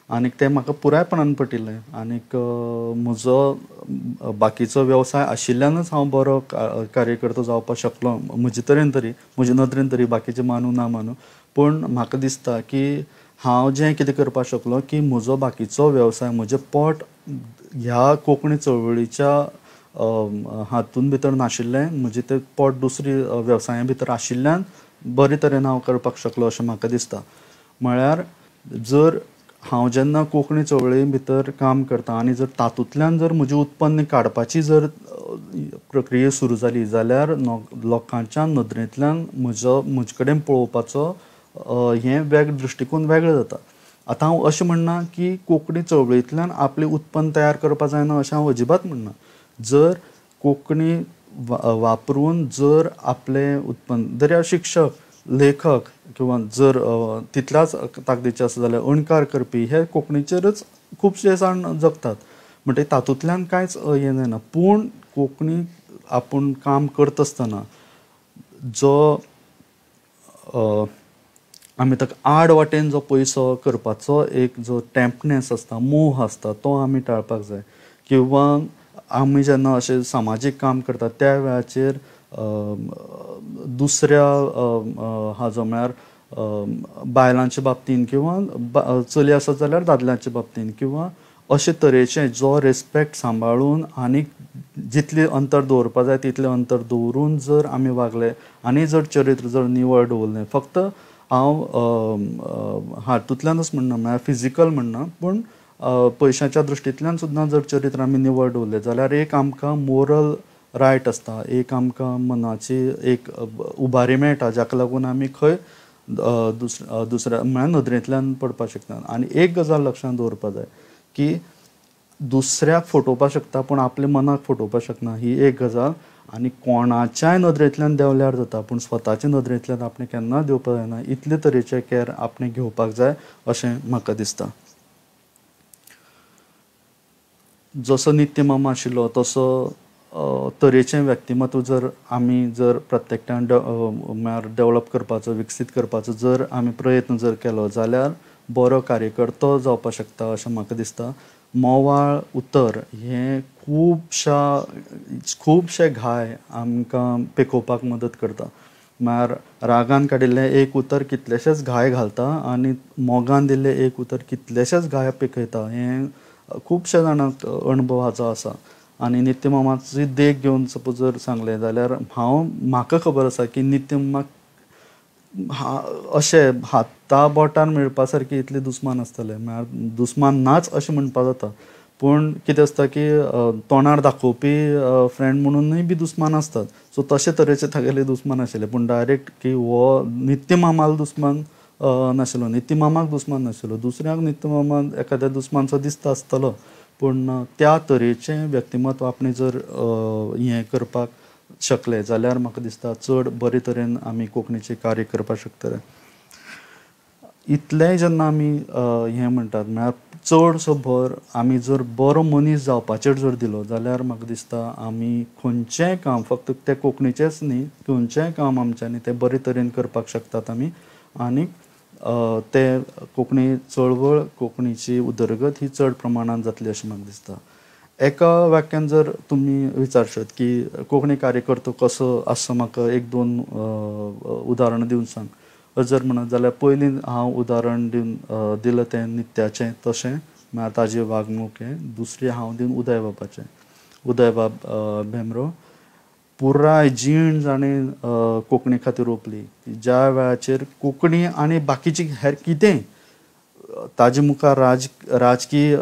आनीक तें म्हाका पुरायपणान पटिल्लें आनीक म्हजो बाकीचो वेवसाय आशिल्ल्यानच हांव बरो कार्यकर्तो जावपाक शकलो, म्हजे तरेन तरी, म्हजे नदरेन तरी, बाकीचे मानू ना मानू, पूण म्हाका दिसता की हांव जें कितें करपाक शकलो की म्हजो बाकीचो वेवसाय, म्हजें पोट ह्या कोंकणी चळवळीच्या हातून भितर नाशिल्लें, म्हजें तें पोट दुसरी वेवसाया भितर आशिल्ल्यान बरे तरेन हांव करपाक शकलो अशें म्हाका दिसता. म्हळ्यार जर हांव जेन्ना कोंकणी चळवळी भितर काम करता आनी जर तातूंतल्यान जर म्हजें उत्पन्न काडपाची जर प्रक्रिया सुरू जाली जाल्यार लोकांच्या नदरेंतल्यान म्हजो म्हजे कडेन पळोवपाचो हें वेग दृश्टिकोन वेगळो जाता. आतां हांव अशें म्हणना की कोंकणी चळवळींतल्यान आपलें उत्पन्न तयार करपाक जायना अशें हांव अजिबात म्हणना. जर कोंकणी वापरून जर आपलें उत्पन्न, दर्या शिक्षक, लेखक किंवा जर तितल्याच ताकदीचे आसा जाल्यार अणकार करपी हे कोंकणीचेरच खुबशे जाण जगतात, म्हणटकीर तातूंतल्यान कांयच हें जायना. पूण कोंकणी आपूण काम करता आसतना जो आमी ताका आड वाटेन जो पयसो करपाचो एक जो टेम्पनेस आसता, मोह आसता, तो आमी टाळपाक जाय. किंवा आमी जेन्ना अशें सामाजीक काम करता त्या वेळाचेर दुसऱ्या हाजो म्हळ्यार बायलांच्या बाबतीन किंवा चली आसत जाल्यार दादल्यांच्या बाबतीन किंवा अशे तरेचे जो रेस्पेक्ट सांबाळून आनी जितलें अंतर दवरपा जाय तितलें अंतर दवरून जर आमी वागले आनी जर चरित्र जर निवळ दवरलें, फक्त हांव हातूंतल्यानच म्हणना, म्हळ्यार फिजिकल म्हणना, पूण पयशांच्या दृश्टींतल्यान सुद्दां जर चरित्र आमी निवळ दवरलें जाल्यार एक आमकां मोरल रायट आसता, एक आमकां मनाची एक उबारी मेळटा जाका लागून आमी खंय दुसऱ्या म्हळ्यार नदरेंतल्यान पडपाक शकता. आनी एक गजाल लक्षांत दवरपाक जाय की दुसऱ्याक फटोवपाक शकता पूण आपल्या मनाक फटोवपाक शकना, ही एक गजाल. आनी कोणाच्याय नदरेंतल्यान देंवल्यार जाता पूण स्वताच्या नदरेंतल्यान आपणें केन्ना देंवपाक जायना, इतले तरेचे कॅर आपणें घेवपाक जाय अशें म्हाका दिसता. जसो नित्यमामा आशिल्लो तसो तरेचें व्यक्तिमत्व जर आमी जर प्रत्येकट्यान म्हळ्यार डेवलप करपाचो, विकसीत करपाचो जर आमी प्रयत्न जर केलो जाल्यार बरो कार्यकर्तो जावपाक शकता अशें म्हाका दिसता. मोवाळ उतर हें खुबशे घाय आमकां पेखोवपाक मदत करता. म्हळ्यार रागान काडिल्लें एक उतर कितलेशेच घाय घालता आनी मोगान दिल्लें एक उतर कितलेशेच घाय पेखयता, हें खुबशे जाणांक अणभव हाचो आसा. आनी नित्यमामाची देख घेवन सपोज जर सांगलें जाल्यार हांव म्हाका खबर आसा की नित्यमामाक अशें हाता बोटान मेळपा सारके इतले दुस्मान आसतले, म्हळ्यार दुस्मान नाच अशें म्हणपाक जाता, पूण कितें आसता की तोंडार दाखोवपी फ्रेंड म्हणूनय बी दुस्मान आसतात. सो तशे तरेचे तागेले दुस्मान आशिल्ले, पूण डायरेक्ट की हो नित्यमामालो दुस्मान नाशिल्लो, नित्यमामाक दुस्मान नाशिल्लो, दुसऱ्याक नित्यमामा एखाद्या दुस्मानसो दिसता आसतलो, पूण त्या तरेचें व्यक्तिमत्व आपणें जर हें करपाक शकले जाल्यार म्हाका दिसता चड बरे तरेन आमी कोंकणीचें कार्य करपाक शकतले. इतलेंय जेन्ना आमी हें म्हणटात म्हळ्यार चडसो भर आमी जर बरो मनीस जावपाचेर जर दिलो जाल्यार म्हाका दिसता आमी खंयचेंय काम, फक्त तें कोंकणीचेंच न्ही, खंयचेंय काम आमच्यांनी तें बरे तरेन करपाक शकतात आमी. आनी ते कोंकणी चळवळ, कोंकणीची उदरगत ही चड प्रमाणान जातली अशें म्हाका दिसता. एका वाक्यान जर तुमी विचारशात की कोंकणी कार्यकर्तो कसो आसचो, म्हाका एक दोन उदाहरणां दिवन सांग जर म्हणत जाल्यार पयलीं हांव उदाहरण दिवन दिलां तें नित्याचें, तशें म्हळ्यार ताजी वागणूक हें. दुसरें हांव दिवन उदयबाबाचें, उदयबाब भेंब्रो पुराय जीण जाणें कोंकणी खातीर रोपली, ज्या वेळाचेर कोंकणी आनी बाकीची हेर कितेंय ताजे मुखार राजकीय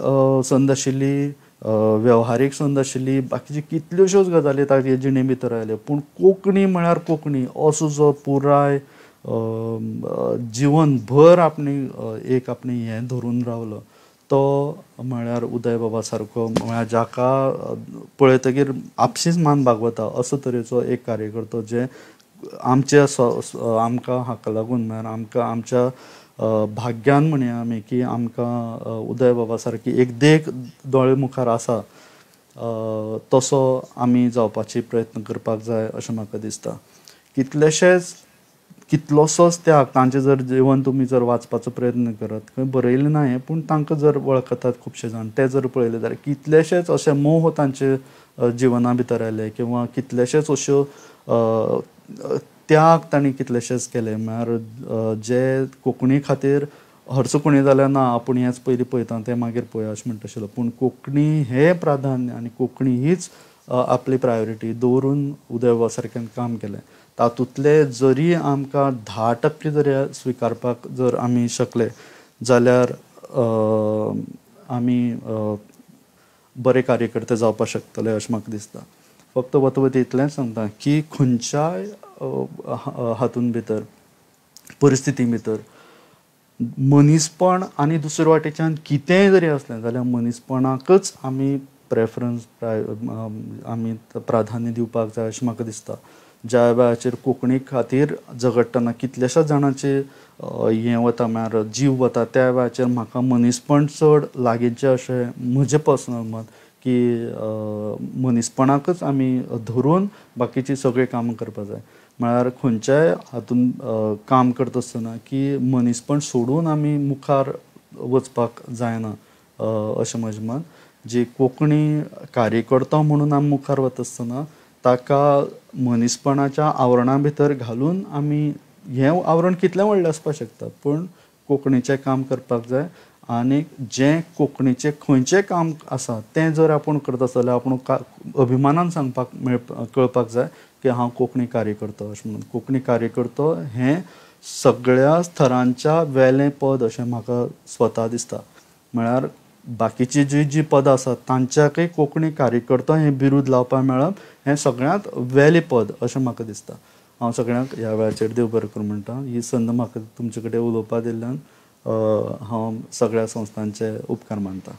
संद आशिल्ली, वेव्हारीक संद आशिल्ली, बाकीची कितल्योश्योच गजाली ताजे जिणे भितर आयल्यो, पूण कोंकणी म्हळ्यार कोंकणी असो जो पुराय जिवनभर आपणे एक आपणे हें धरून रावलो तो म्हळ्यार उदय बाबा सारको, म्हळ्यार जाका पळयतकीर आपशीच मान बागवता असो तरेचो एक कार्यकर्तो, जे आमच्या आमकां हाका लागून म्हळ्यार आमकां आमच्या भाग्यान म्हणया आमी की आमकां उदय बाबा सारकी एक देख दोळे मुखार आसा, तसो आमी जावपाची प्रयत्न करपाक जाय अशें म्हाका दिसता. कितलेशेच कितलोसोच त्याग तांचें जर जीवन तुमी जर वाचपाचो प्रयत्न करत, खंय बरयलें ना हें, पूण तांकां जर वळखतात खुबशे जाण, ते जर पळयले जाल्यार कितलेशेच अशे मोह तांचे जिवना भितर आयले किंवा कितलेशेच अश्यो त्याग तांणी कितलेशेच केले. म्हळ्यार जे कोंकणी खातीर हरसो कोणी जाल्यार ना आपूण हेंच पयलीं पळयता तें मागीर पळया अशें म्हणटा आशिल्लो, पूण कोंकणी हें प्राधान्य आनी कोंकणी हीच आपली प्रायोरिटी दवरून उदय बाबा सारक्यान काम केलें. तातूंतले जरी आमकां 10% जरी स्विकारपाक जर आमी शकले जाल्यार आमी बरे कार्यकर्ते जावपाक शकतले अशें म्हाका दिसता. फक्त वतवती इतलेंच सांगता की खंयच्याय हातून भितर परिस्थिती भितर मनीसपण आनी दुसरे वाटेच्यान कितेंय जरी आसलें जाल्यार मनीसपणाकच आमी प्रेफरन्स आमी प्राधान्य दिवपाक जाय अशें म्हाका दिसता. ज्या वेळाचेर कोंकणी खातीर झगडटना कितल्याशाच जाणांचे हें वता, म्हळ्यार जीव वता, त्या वेळाचेर म्हाका मनीसपण चड लागींचें अशें म्हजें पर्सनल मत की मनीसपणाकच आमी धरून बाकीचीं सगळीं कामां करपाक जाय. म्हळ्यार खंयच्याय हातून काम करता आसतना की मनीसपण सोडून आमी मुखार वचपाक जायना अशें म्हजें मत. जी कोंकणी कार्यकर्तो म्हणून आमी मुखार वता आसतना ताका मनीसपणाच्या आवरणा भितर घालून आमी हें आवरण कितलें व्हडलें आसपाक शकता, पूण कोंकणीचें काम करपाक जाय. आनी जें कोंकणीचें खंयचें काम आसा तें जर आपूण करता जाल्यार आपूण अभिमानान सांगपाक कळपाक जाय की हांव कोंकणी कार्यकर्तो अशें म्हणून. कोंकणी कार्यकर्तो हें सगळ्या थरांच्या वेलें पद अशें म्हाका स्वता दिसता. म्हळ्यार बाकीची जी जी पदां आसात तांच्याकय कोंकणी कार्यकर्तो हें बिरूद लावपाक मेळप हें सगळ्यांत वेलें पद अशें म्हाका दिसता. हांव सगळ्यांक ह्या वेळाचेर देव बरें करूं म्हणटा. ही संद म्हाका तुमचे कडेन उलोवपाक दिल्ल्यान हांव सगळ्या संस्थांचे उपकार मानता.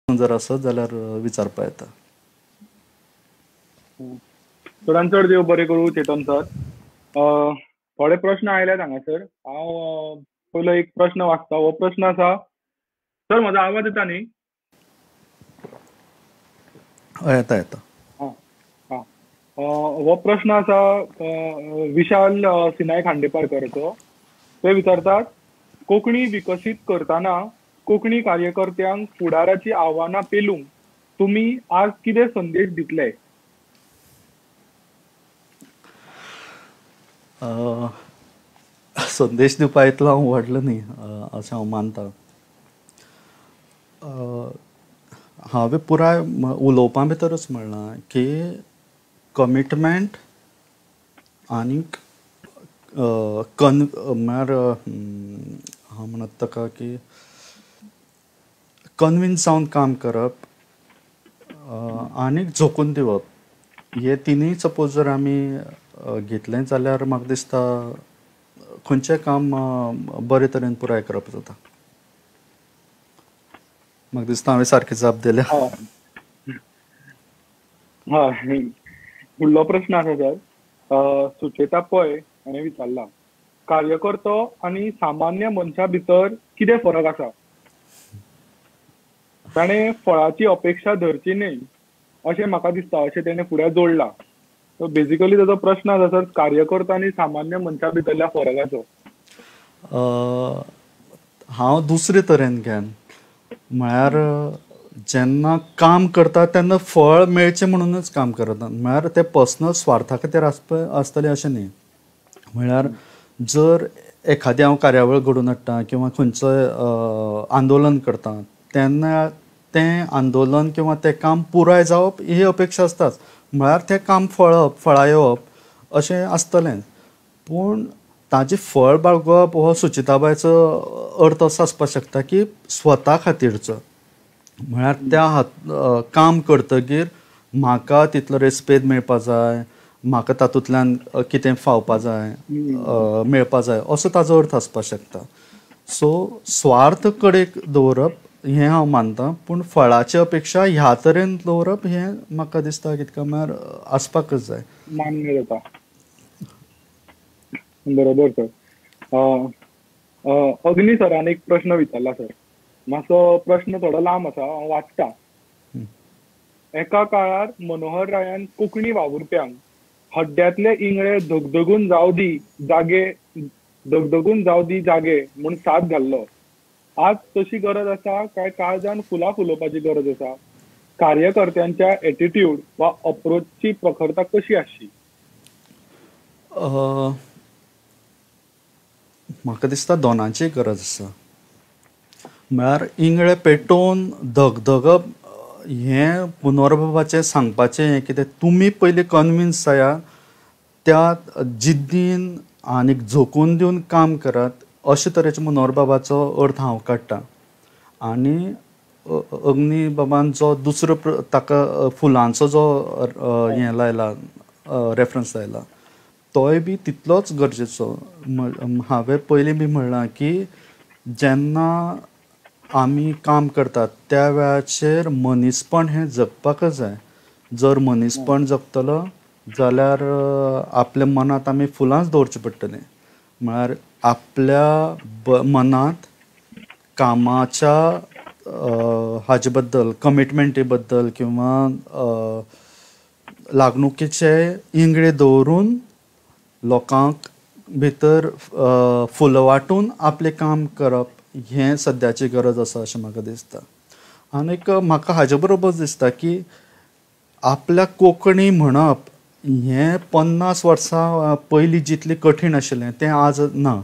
जर आसत जाल्यार विचारपा येता. चडान चड देव बरें करूं चेतन सर. थोडे प्रश्न आयल्यात हांगासर, हांव पयलो एक प्रश्न वाचता. हो प्रश्न आसा, सर म्हजो आवाज येता न्ही? येता येता. हो प्रश्न आसा विशाल सिनाय खांडेपारकराचो. ते विचारतात, कोंकणी विकसीत करतना कोंकणी कार्यकर्त्यांक फुडाराची आव्हानां पेलूंक तुमी आज कितें संदेश दितले? संदेश दिवपा इतलो हांव व्हडलो न्ही अशें हांव मानता. हांवें पुराय उलोवपा भितरूच म्हणलां की कमिटमेंट आनीक म्हळ्यार हांव म्हणत ताका की कन्विन्स जावन काम करप आनीक झोकून दिवप, हे तिनूय सपोज जर आमी घेतलें जाल्यार म्हाका दिसता खंयचें काम बरे तरेन पुराय करप जाता. म्हाका दिसता हांवें सारकी जाप दिल्या. हय, फुडलो प्रश्न आसा सर, सुचेता पै हाणें विचारला, कार्यकर्तो आनी सामान्य मनशा भितर कितें फरक आसा? ताणें फळाची अपेक्षा धरची न्हय अशें म्हाका दिसता, अशें तेणें फुडें जोडलां. सो बेजिकली ताचो प्रश्न आसा सर, कार्यकर्तो आनी सामान्य मनशा भितरल्या फरकाचो. हांव दुसरे तरेन घेन, म्हळ्यार जेन्ना काम करता तेन्ना फळ मेळचें म्हणूनच काम करता, म्हळ्यार तें पर्सनल स्वार्था खातीर आसतलें अशें न्ही. म्हळ्यार जर एखादें हांव कार्यावळ घडोवन हाडटा किंवा खंयचोय आंदोलन करता तेन्ना तें आंदोलन किंवा तें काम पुराय जावप ही अपेक्षा आसताच, म्हळ्यार तें काम फळां येवप अशें आसतलें. पूण ताजें फळ बाळगुवप हो सुचिताबायचो अर्थ असो आसपाक शकता की स्वता खातीरचो, म्हळ्यार त्या काम करतकीर म्हाका तितलो रेस्पेद मेळपा जाय, म्हाका तातूंतल्यान कितें फावपा जाय, मेळपा जाय, असो ताजो अर्थ आसपाक शकता. सो स्वार्थ कडेक दवरप हें हांव मानता, पूण फळाची अपेक्षा ह्या तरेन दवरप हें म्हाका दिसता कितका म्हळ्यार आसपाकच जाय. मान्य जाता. बरोबर सर. अग्नी सरान एक प्रश्न विचारला सर, मातसो प्रश्न थोडो लांब आसा, हांव वाचता. एका काळार मनोहर रायान कोंकणी वावुरप्यांक हड्ड्यांतले इंगळे धगधगून जाव दी जागे, धगधगून जाव दी जागे म्हूण साथ घाल्लो. आज तशी गरज आसा काय काळजान फुलां फुलोवपाची गरज आसा? कार्यकर्त्यांच्या एटिट्यूड वा अप्रोचची प्रखरता कशी आसची? म्हाका दिसता दोनांचीय गरज आसा. म्हळ्यार इंगळे पेटोवन धगधगप हें मनोहरबाबाचें सांगपाचें हें कितें, तुमी पयलीं कन्विन्स जाया, त्या जिद्दीन आनी झोकून दिवन काम करात, अशे तरेचो मनोहरबाबाचो अर्थ हांव काडटा. आनी अग्नी बाबान जो दुसरो ताका फुलांचो जो हें लायला, रेफरन्स लायला, तोय बी तितलोच गरजेचो. हांवें पयलीं बी म्हणलां की जेन्ना आमी काम करतात त्या वेळाचेर मनीसपण हें जगपाकच जाय. जर मनीसपण जगतलो जाल्यार आपल्या मनांत आमी फुलांच दवरचीं पडटलीं. म्हळ्यार आपल्या मनांत कामाच्या हाजे बद्दल, कमिटमेंटी बद्दल किंवा लागणुकेचे इंगळे दवरून लोकांक भितर फुलां वांटून आपलें काम करप हें सद्याची गरज आसा अशें म्हाका दिसता. आनीक म्हाका हाजे बरोबर दिसता की आपल्या कोंकणी म्हणप हें 50 वर्सां पयलीं जितलें कठीण आशिल्लें तें आज ना.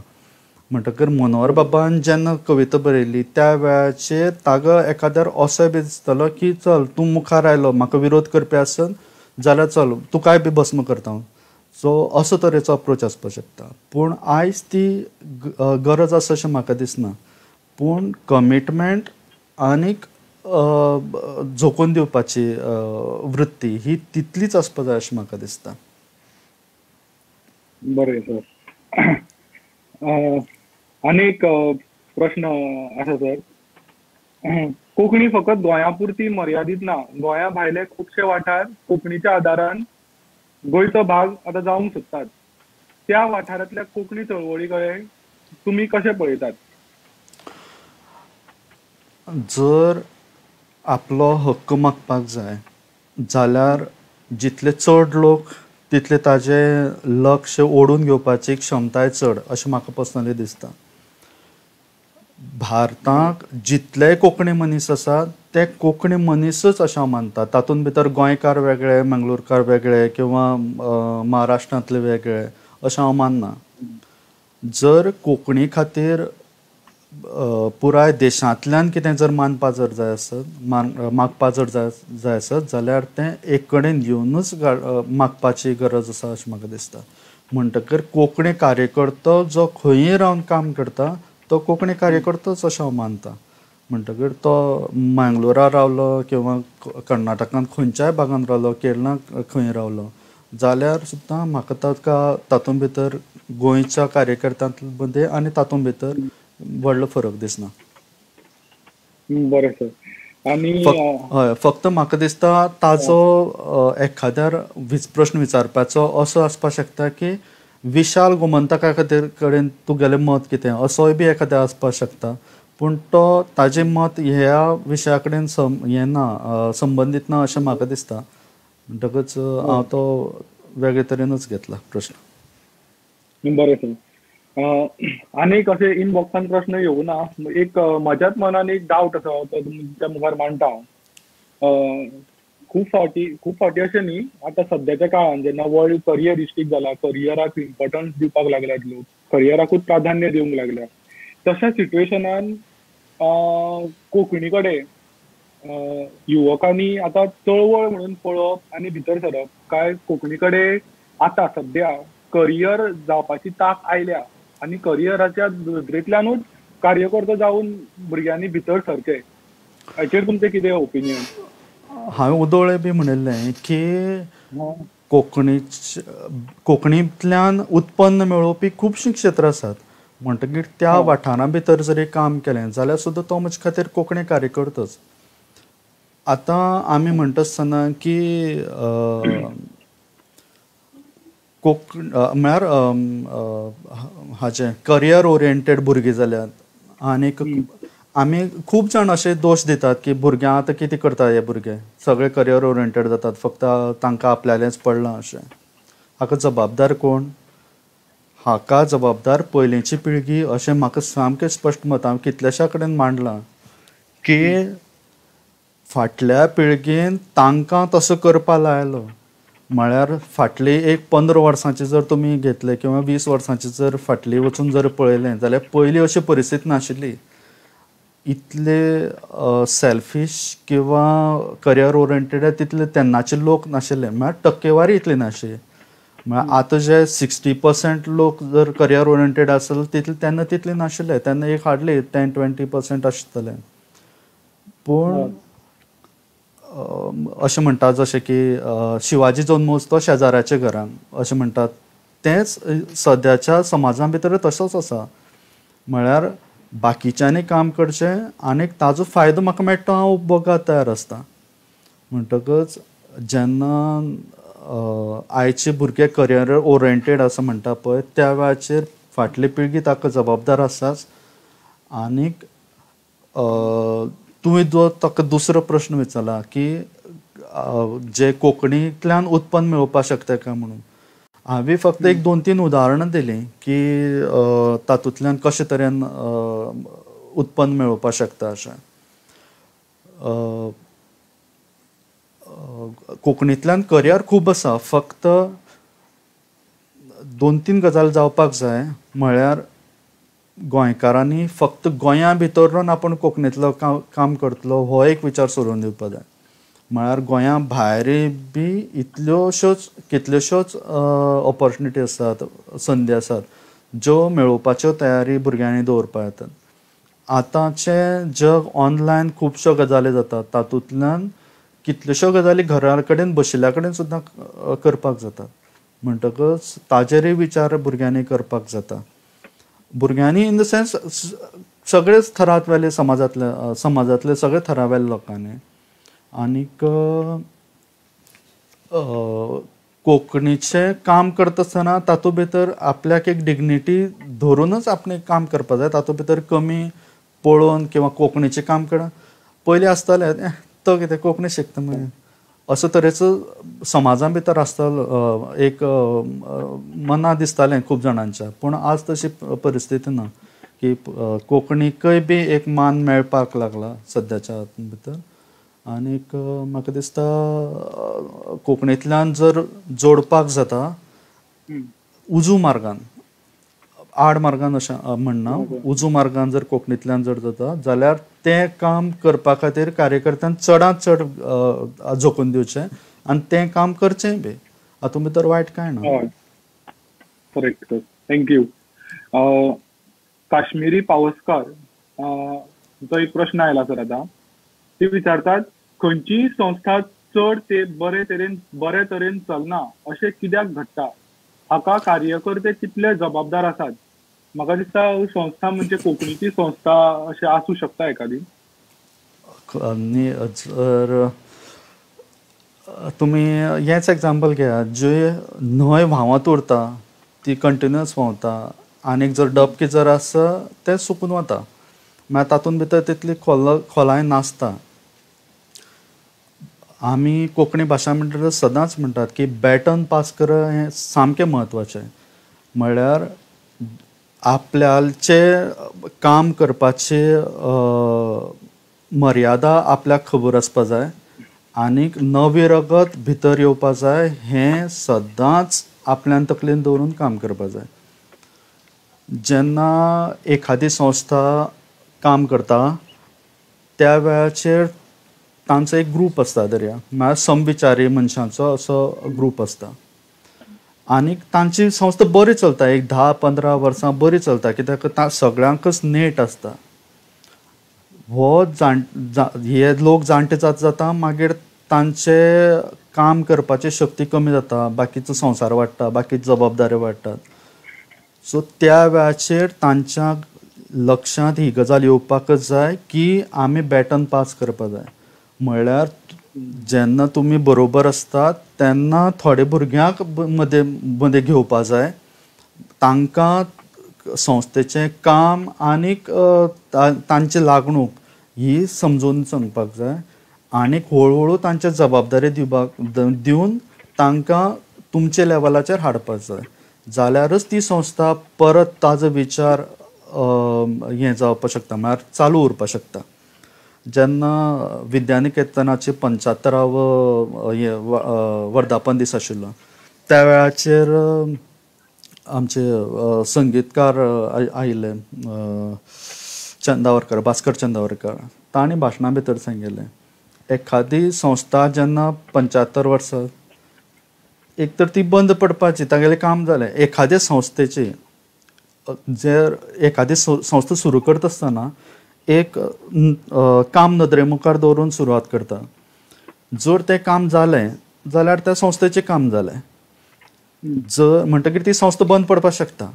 म्हणटकर मनोहरबाबान जेन्ना कविता बरयली त्या वेळाचेर ताका एखाद्यार असोय बी दिसतलो की चल तूं मुखार आयलो, म्हाका विरोध करपी आसत जाल्यार चल तुकाय बी भस्म करता, सो असो तरेचो अप्रोच आसपाक शकता. पूण आयज ती गरज आसा अशें म्हाका दिसना. पूण कमिटमेंट आनीक झोकून दिवपाची वृत्ती ही तितलीच आसपाक जाय अशें म्हाका दिसता. बरें सर. आनीक प्रश्न आसा सर. कोंकणी फकत गोंया पुरती मर्यादीत ना, गोंया भायले खुबशे वाठार कोंकणीच्या आदारान गोंयचो भाग आतां जावंक सोदतात. त्या वाठारांतल्या कोंकणी चळवळी कडेन तुमी कशें पळयतात? जर आपलो हक्क मागपाक जाय जाल्यार जितले चड लोक तितले ताजे लक्ष ओडून घेवपाची क्षमताय चड अशें म्हाका पर्सनली दिसता. भारताक जितले कोंकणी मनीस आसात ते कोंकणी मनीसच अशें हांव मानता. तातूंत भितर गोंयकार वेगळे, मंगळूरकार वेगळे किंवा महाराष्ट्रांतले वेगळे अशें हांव मानना. जर कोंकणी खातीर पुराय देशांतल्यान कितें जर मानपा जर जाय आसत, मागपा जर जाय आसत जाल्यार तें एक कडेन येवनूच मागपाची गरज आसा अशें म्हाका दिसता. म्हणटकर कोंकणी कार्यकर्तो जो खंयूय रावन काम करता तो कोंकणी कार्यकर्तोच अशें हांव मानता. म्हणटकर तो मंगलोरा रावलो किंवा कर्नाटकांत खंयच्याय भागान रावलो, केरळांत खंय रावलो जाल्यार सुद्दां म्हाका ताका तातूंत भितर गोंयच्या कार्यकर्त्यां मदें आनी तातूंत भितर व्हडलो फरक दिसना. बरें सर. आनी हय, फक्त म्हाका दिसता ताजो एखाद्यार प्रश्न विचारपाचो असो आसपाक शकता की विशाल गोमंतका खातीर कडेन तुगेलें मत कितें असोय बी एखाद्या आसपाक शकता. पूण तो ताजें मत ह्या विशया कडेन हें ना, संबंदीत ना अशें म्हाका दिसता. म्हणटकच हांव तो वेगळे तरेनूच घेतला प्रश्न. बरें सर. आनीक अशें इनबॉक्सान प्रश्न येवना. एक म्हज्याच मनान एक डावट आसा तो तुमच्या मुखार मांडटा हांव. खूब फावटी अशें न्ही, आतां सद्याच्या काळान जेन्ना वर्ल्ड करियरिस्टीक जाला, करियराक इम्पोर्टन्स दिवपाक लागल्यात लोक, करियराकूच प्राधान्य दिवंक लागल्या, तशा सिट्युएशनान कोंकणी कडेन युवकांनी आतां चळवळ म्हणून पळोवप आनी भितर सरप काय कोंकणी कडेन आतां सद्या करियर जावपाची तांक आयल्या आनी करियराच्या नदरेंतल्यानूच कार्यकर्तो जावन भुरग्यांनी भितर सरचें, हाचेर तुमचें कितें ओपिनियन? हांवें उदोळे बी म्हणिल्लें की कोंकणींतल्यान उत्पन्न मेळोवपी खुबशीं क्षेत्रां आसात. म्हणटकीर त्या वाठारा भितर जरी काम केलें जाल्यार सुद्दां तो म्हजे खातीर कोंकणी कार्यकर्तोच. आतां आमी म्हणटा आसतना की कोंकण म्हळ्यार हाचें करियर ओरिएंटेड भुरगीं जाल्यात आनीक आमी खूब जाण अशे दोश दितात की भुरग्यां आतां कितें करता हे भुरगे, सगळे करियर ओरिएंटेड जातात, फक्त तांकां आपल्यालेंच पडलां अशें. हाका जबाबदार कोण? हाका जबाबदार पयलींची पिळगी अशें म्हाका सामकें स्पश्ट मत हांवें कितल्याश्या कडेन मांडलां की फाटल्या पिळगेन तांकां तसो करपा लायलो. म्हळ्यार फाटली एक 15 वर्सांची जर तुमी घेतले किंवा 20 वर्सांची जर फाटली वचून जर पळयलें जाल्यार पयलीं अशी परिस्थिती नाशिल्ली. इतले सेल्फीश किंवा करियर ओरिएंटेड तितले तेन्नाचे लोक नाशिल्ले, म्हळ्यार टक्केवारी इतली नाशिल्ली. म्हळ्यार आतां जे 60% लोक जर करियर ओरिएंटेड आसल तितले तेन्ना तितले नाशिल्ले, तेन्ना एक हार्डली 10-20% आसतले. पूण अशें म्हणटा जशें की शिवाजी जल्मोच तो शेजाऱ्याच्या घरान अशें म्हणटात, तेंच सद्याच्या समाजा भितर तसोच आसा. म्हळ्यार बाकीच्यांनी काम करचें आनी ताजो फायदो म्हाका मेळटा हांव उपभोगा तयार आसता. म्हणटकच जेन्ना आयचे भुरगे करियर ओरिएंटेड आसा म्हणटा पळय त्या वेळाचेर फाटली पिळगी ताका जबाबदार आसाच. आनीक तुवें जो ताका दुसरो प्रश्न विचारला की जे कोंकणींतल्यान उत्पन्न मेळोवपाक शकता काय म्हणून, हांवें फक्त एक 2-3 उदाहरणां दिलीं की तातूंतल्यान कशे तरेन उत्पन्न मेळोवपाक शकता अशें. कोंकणींतल्यान करियर खूब आसा, फक्त 2-3 गजाल जावपाक जाय. म्हळ्यार गोंयकारांनी फक्त गोंया भितर रावन आपूण कोंकणींतलो काम करतलो हो एक विचार सोडून दिवपाक जाय. म्हळ्यार गोंया भायरूय बी इतल्योश्योच कितल्योश्योच ऑपॉर्चुनिटी आसात, संदी आसात ज्यो मेळोवपाच्यो तयारी भुरग्यांनी दवरपाक येतात. आतांचें जग ऑनलायन खुबश्यो गजाली जातात, तातूंतल्यान कितल्योश्यो गजाली घरा कडेन बशिल्ल्या कडेन सुद्दां करपाक जातात. म्हणटकच ताजेरूय विचार भुरग्यांनी करपाक जाता. भुरग्यांनी इन the sense सगळेच थरांतले समाजांतले सगळे थरावेल्या लोकांनी. आनीक कोंकणीचें काम करता आसतना तातूंत भितर आपल्याक एक डिग्निटी धरूनच आपणें काम करपाक जाय. तातूंत भितर कमी पळोवन किंवा कोंकणीचें काम कर पयलीं आसतालें तो कितें कोंकणी शिकता मागीर असो तरेचो समाजा भितर आसतालो एक मना दिसतालें खूब जाणांच्या. पूण आज तशी परिस्थिती ना की कोंकणीकय बी एक मान मेळपाक लागला सद्याच्या हातूंत भितर. आनीक म्हाका दिसता कोंकणींतल्यान जर जोडपाक जाता उजू मार्गान, आड मार्गान अशें म्हणना, उजू मार्गान जर कोंकणींतल्यान जर जाता जाल्यार तें काम करपा खातीर कार्यकर्त्यान चडांत चड झोकून दिवचें आनी तें काम करचेंय बी, हातूंत भितर वायट कांय ना. Correct sir, thank you. Kashmiri Pawaskar तो एक प्रश्न आयला सर. आतां ती विचारतात खंयचीय संस्था चड ते बरे तरेन चलना अशें कित्याक घडटा, हाका कार्यकर्ते कितले जबाबदार आसात? म्हाका दिसता संस्था म्हणजे कोंकणीची संस्था अशें आसूं शकता एखादी. जर तुमी हेंच एग्जाम्पल घेया, जी न्हंय व्हांवत उरता ती कंटिन्युअस व्हांवता आनीक जर डबकी जर आसा तें सुकून वता, म्हळ्यार तातूंत भितर तितली खोलाय नासता. आमी कोंकणी भाशा म्हणटा सदांच म्हणटात की बॅटन पास करप हें सामकें म्हत्वाचें. म्हळ्यार आपल्याचें काम करपाची मर्यादा आपल्याक खबर आसपा जाय आनीक नवी रगत भितर येवपा जाय हें सदांच आपल्यान तकलेन दवरून काम करपा जाय. जेन्ना एखादी संस्था काम करता त्या वेळाचेर तांचो एक ग्रूप आसता दर्या, म्हळ्यार समविचारी मनशांचो असो ग्रूप आसता आनी तांची संस्था बरी चलता, एक 10-15 वर्सां बरी चलता कित्याक सगळ्यांकच नेट आसता. हो हे लोक जाणटे जात जाता मागीर तांचे काम करपाची शक्ती कमी जाता, बाकीचो संवसार वाडटा, बाकीची जबाबदारी वाडटात. सो त्या वेळाचेर तांच्या लक्षांत ही गजाल येवपाकच जाय की आमी बॅटन पास करपा जाय. म्हळ्यार जेन्ना तुमी बरोबर आसतात तेन्ना थोडे भुरग्यांक मदें मदें घेवपा जाय, तांकां संस्थेचें काम आनीक तांची लागणूक ही समजून सांगपाक जाय आनीक हळू हळू तांच्या जबाबदारी दिवपाक दिवन तांकां तुमचे लेवलाचेर हाडपाक जाय. जाल्यारच ती संस्था परत ताजो विचार हें जावपाक शकता, म्हळ्यार चालू उरपाक शकता. जेन्ना विद्यानिकेतनाचे 75वो हें वर्धापन दीस आशिल्लो त्या वेळाचेर आमचे संगीतकार आयिल्ले चंदावरकर, भास्कर चंदावरकर, तांणी भाशणा भितर सांगिल्लें एखादी संस्था जेन्ना 75 वर्सां एक तर ती बंद पडपाची, तागेलें काम जालें. एखादे संस्थेची जर एखादी संस्था सुरू करता आसतना एक काम नदरे मुखार दवरून सुरवात करता, जर तें काम जालें जाल्यार त्या संस्थेचें काम जालें, जर म्हणटकीर ती संस्था बंद पडपाक शकता.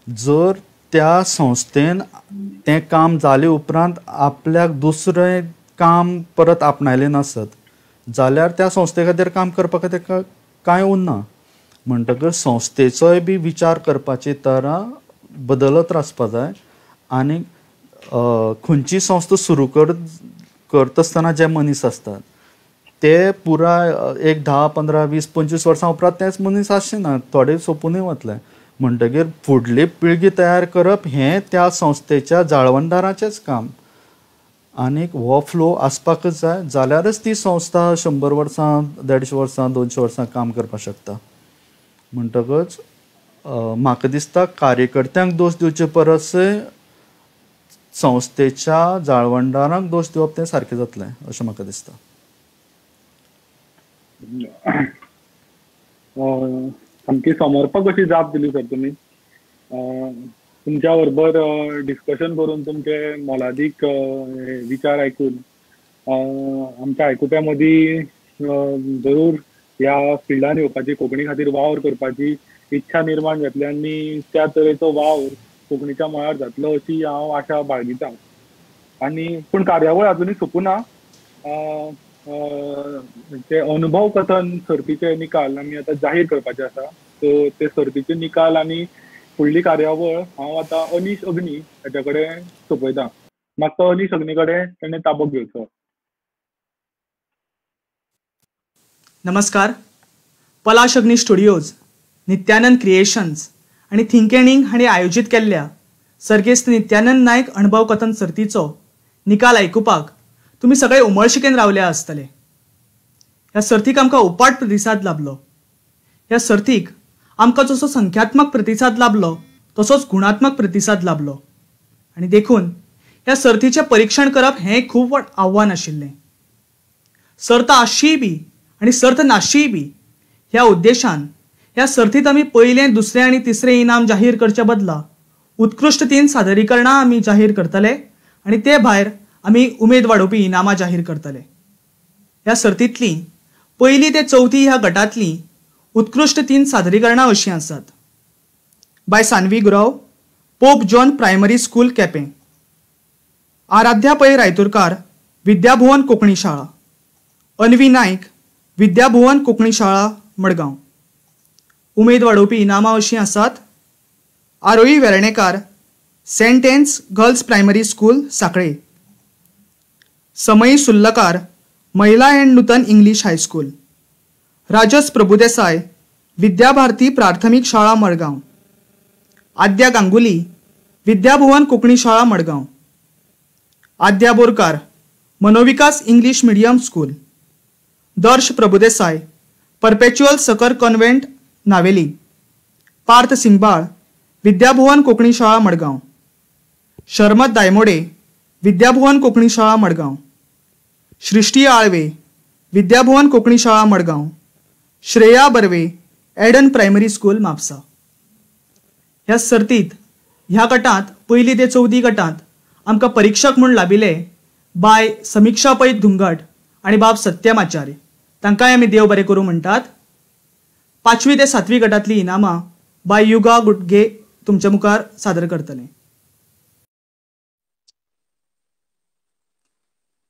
जर त्या संस्थेन तें काम जाले उपरांत आपल्याक दुसरें काम परत आपणायलें नासत जाल्यार त्या संस्थे खातीर काम करपा खातीर कांय उरना. म्हणटकर संस्थेचोय बी विचार करपाची तरा बदलत आसपा जाय आनी खंयची संस्था सुरू करता आसतना जे मनीस आसतात ते पुराय एक 10, 15, 20, 25 वर्सां उपरांत तेच मनीस आसचे ना, थोडे सोंपुनूय वतले. म्हणटकीर फुडली पिळगी तयार करप हें त्या संस्थेच्या जाळवणदाराचेंच काम आनीक हो फ्लो आसपाकच जाय, जाल्यारच ती संस्था 100 वर्सां, 150 वर्सां, 200 वर्सां काम करपाक शकता. म्हणटकच म्हाका दिसता कार्यकर्त्यांक दोश दिवचे परस संस्थेच्या जाळवणदारांक दोश दिवप तें सारकें जातलें अशें म्हाका दिसता. सामकी समर्पक अशी जाप दिली सर तुमी. तुमच्या बरोबर डिस्कशन करून तुमचे मोलादीक विचार आयकून आमच्या आयकुप्या मदीं जरूर ह्या फिल्डान येवपाची, कोंकणी खातीर वावर करपाची इच्छा निर्माण जातली आनी त्या तरेचो वावर कोंकणीच्या मळार जातलो अशी हांव आशा बाळगितां. आनी पूण कार्यावळ अजुनूय सोंपूना. ते अनुभव कथन सर्तीचे निकाल आमी आतां जाहीर करपाचे आसा. सो ते सर्तीचे निकाल आनी फुडली कार्यावळ हांव आतां अनीश अग्नी हाच्या कडेन सोंपयतां. मातसो अनीश अग्नी कडेन तेणें ताबो घेवचो. नमस्कार. पलाश अग्नी स्टुडियोज, नित्यानंद क्रिएशन्स आनी थिंक एंड इंक हांणी आयोजीत केल्ल्या सर्गेस्त नित्यानंद नायक अणभव कथन सर्तीचो निकाल आयकुपाक तुमी सगळे उमळशिकेन रावल्या आसतले. ह्या सर्तीक आमकां उपाट प्रतिसाद लाबलो. ह्या सर्तीक आमकां जसो संख्यात्मक प्रतिसाद लाबलो तसोच गुणात्मक प्रतिसाद लाबलो आनी देखून ह्या सर्तीचें परिक्षण करप हें खूब व्हड आव्हान आशिल्लें. सर्त आसचीय बी आनी सर्त नासचीय बी ह्या उद्देशान ह्या सर्तींत आमी पयलें, दुसरें आनी तिसरें इनाम जाहीर करचे बदला उत्कृश्ट 3 सादरीकरणां आमी जाहीर करतले आनी ते भायर आमी उमेद वाडोवपी इनामां जाहीर करतले. ह्या सर्तींतलीं पयली ते चवथी ह्या गटांतलीं उत्कृश्ट 3 सादरीकरणां अशीं आसात. बाय Sanvi Gurav, Pope John primary school, Quepem. Aradhya Pai Raiturkar, Vidyabhuvan Konkani शाळा. अन्वी नायक, विद्याभुवन कोंकणी शाळा, मडगांव. उमेद वाडोवपी इनामां अशीं आसात. Arohi Vernekar, Saint Anne's girls primary school, Sanquelim. Samayi Surlakar, Mahila and Nutan English high school. Rajas Prabhudesai, Vidyabharati प्राथमीक शाळा, मडगांव. आद्या गांगुली, विद्याभुवन कोंकणी शाळा, Madgaon. Adya Borkar, Manovikas English medium school. Darsh Prabhudesai, perpetual succour convent, Navelim. Parth Singbal, Vidyabhuvan Konkani शाळा, मडगांव. शर्मत दायमोडे, विद्याभुवन कोंकणी शाळा, मडगांव. सृष्टी आळवे, विद्याभुवन कोंकणी शाळा, Madgaon. Shreya Barve, Eden primary school, Mapusa. ह्या सर्तींत ह्या गटांत पयली ते चवथी गटांत आमकां परिक्षक म्हूण लाबिल्ले बाय समिक्षा पै धुंगट आनी बाब सत्यम आचार्य, तांकांय आमी देव बरें करूं म्हणटात. 5वी ते 7वी गटांतलीं इनामां बाय युगा गुटगे तुमच्या मुखार सादर करतले.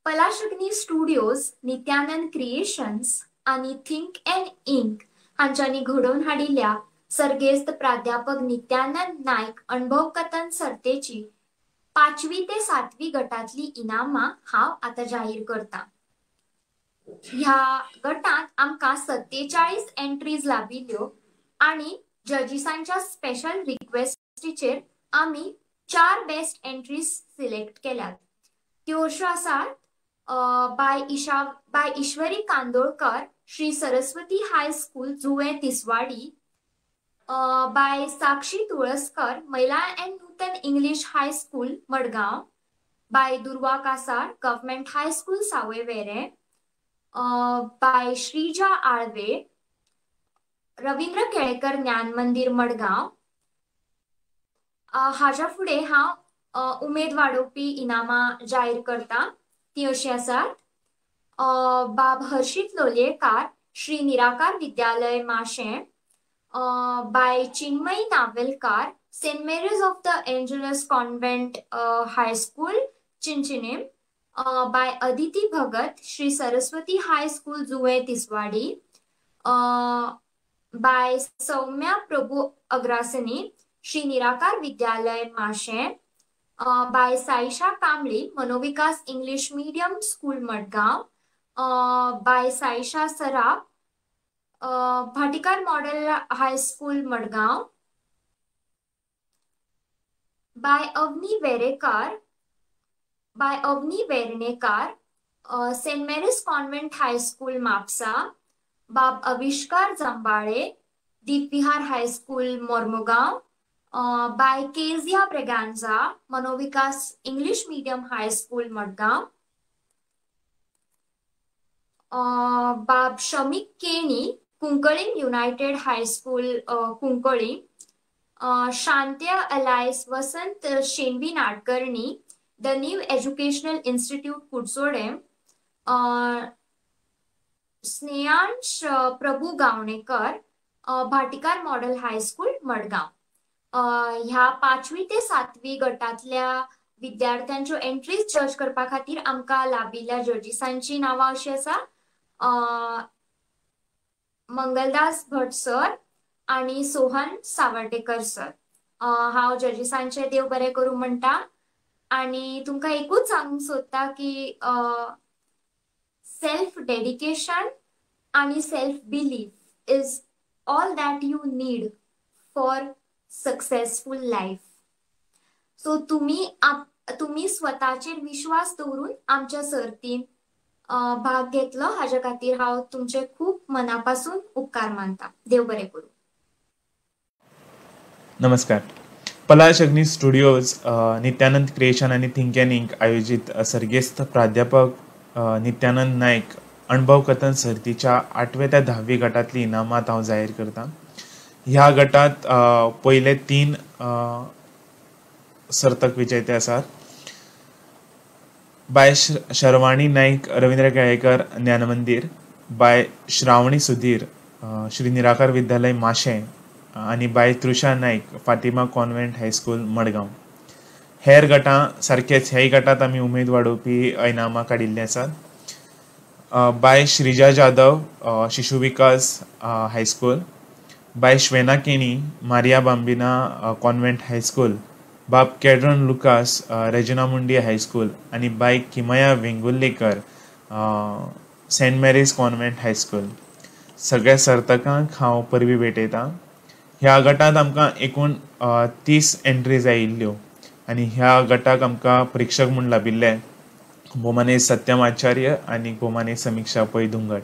पलाशग्नी स्टुडियोज, नित्यानंद क्रिएशन्स आनी थिंक अँड इंक हांच्यांनी घडोवन हाडिल्ल्या सर्गेस्त प्राध्यापक नित्यानंद नायक अणभव कथन सर्तेची 5वी ते 7वी गटांतली इनामां हांव आतां जाहीर करता. ह्या गटांत आमकां 47 एंट्रीज लाबिल्ल्यो आनी जजीसांच्या स्पेशल रिक्वेस्टीचेर आमी 4 बेस्ट एंट्रीज सिलेक्ट केल्यात. त्यो अश्यो आसात: by Ishwari Kandolkar, Shri Saraswati high school, Juvem Tiswadi; by Sakshi Tulaskar, Mahila and Nutan English high school, Madgaon; by Durva Kasar, government high school, Savoyverem; by Shrija Alve, Ravindra Kelekar Gyan Mandir, Madgaon. हाज्या फुडें हांव उमेद वाडोवपी इनामां जाहीर करता. ती अशी आसात: बाब Harshit Lolayekar, Shri Nirakar Vidyalaya, Mashem; by Chinmayi Navelkar, Saint Mary's of the Angels convent high school, Chinchinim; by Aditi Bhagat, Shri Saraswati high school, Juvem Tiswadi; by Saumya Prabhu Agrasani, Shri Nirakar Vidyalaya, Mashem; by Saisha Kamble, Manovikas English medium school, Madgaon; by Saisha Saraf, Bhatikar model high school, Madgaon; by Avani Vernekar, Saint Mary's convent high school, Mapusa; Bab Avishkar Jambale, Deepvihar high school, Mormugao; by Kezia Braganza, Manovikas English medium high school, Madgaon; Bab Shamik Keni, Cuncolim united high school, Cuncolim; Shantya Alais Vasant Shenvi Nadkarni, the new educational institute, Curchorem; Snehansh Prabhu Gaonekar, Bhatikar model high school, Madgaon. ह्या 5वी ते 7वी गटांतल्या विद्यार्थ्यांच्यो entries जज करपा खातीर आमकां लाबिल्ल्या जजीसांची नांवां अशी आसा: मंगलदास भट sir आनी सोहन सावर्डेकर सर. हांव जजीसांचें देव बरें करूं म्हणटा आनी तुमकां एकूच सांगूंक सोदता की सेल्फ डेडिकेशन आनी self belief is all that you need for successful life. So तुम्ही स्वताचेर विश्वास दवरून आमच्या सर्तीन भाग घेतलो हाज्या खातीर हांव तुमचे खूब मनापासून उपकार मानता. देव बरें करूं. नमस्कार. पलाश अग्नी स्टुडियोज, नित्यानंद क्रिएशन आनी थिंक अँड इंक आयोजीत सर्गेस्त प्राध्यापक नित्यानंद नायक अणभव कथन सर्तीच्या 8वे ते 10वी गटांतली इनामां हांव जाहीर करता. ह्या गटांत पयले 3 सर्तक विजेते आसात: बाय शर्वाणी नायक, रवींद्र केळेकर ज्ञानमंदीर; बाय श्रावणी सुधीर, श्री निराकार विद्यालय, माशें; आनी by Trisha Naik, Fatima convent high school, Madgaon. हेर गटां सारकेच ह्याय गटांत आमी उमेद वाडोवपी इनामां काडिल्लीं आसात: by Shrija Jadhav, Shishu Vikas high school; by Shwena Keni, Maria Bambina convent high school; Bab Kedron Lucas, Regina Mundi high school; आनी by Kimaya Vengurlekar, Saint Mary's convent high school. सगळ्या सर्तकांक हांव परबीं भेटयतां. ह्या गटांत आमकां एकूण 30 एंट्रीज आयिल्ल्यो आनी ह्या गटाक आमकां प्रेक्षक म्हूण लाबिल्ले भोमाने सत्यम आचार्य आनी भोमाने समिक्षा पै धुंगट.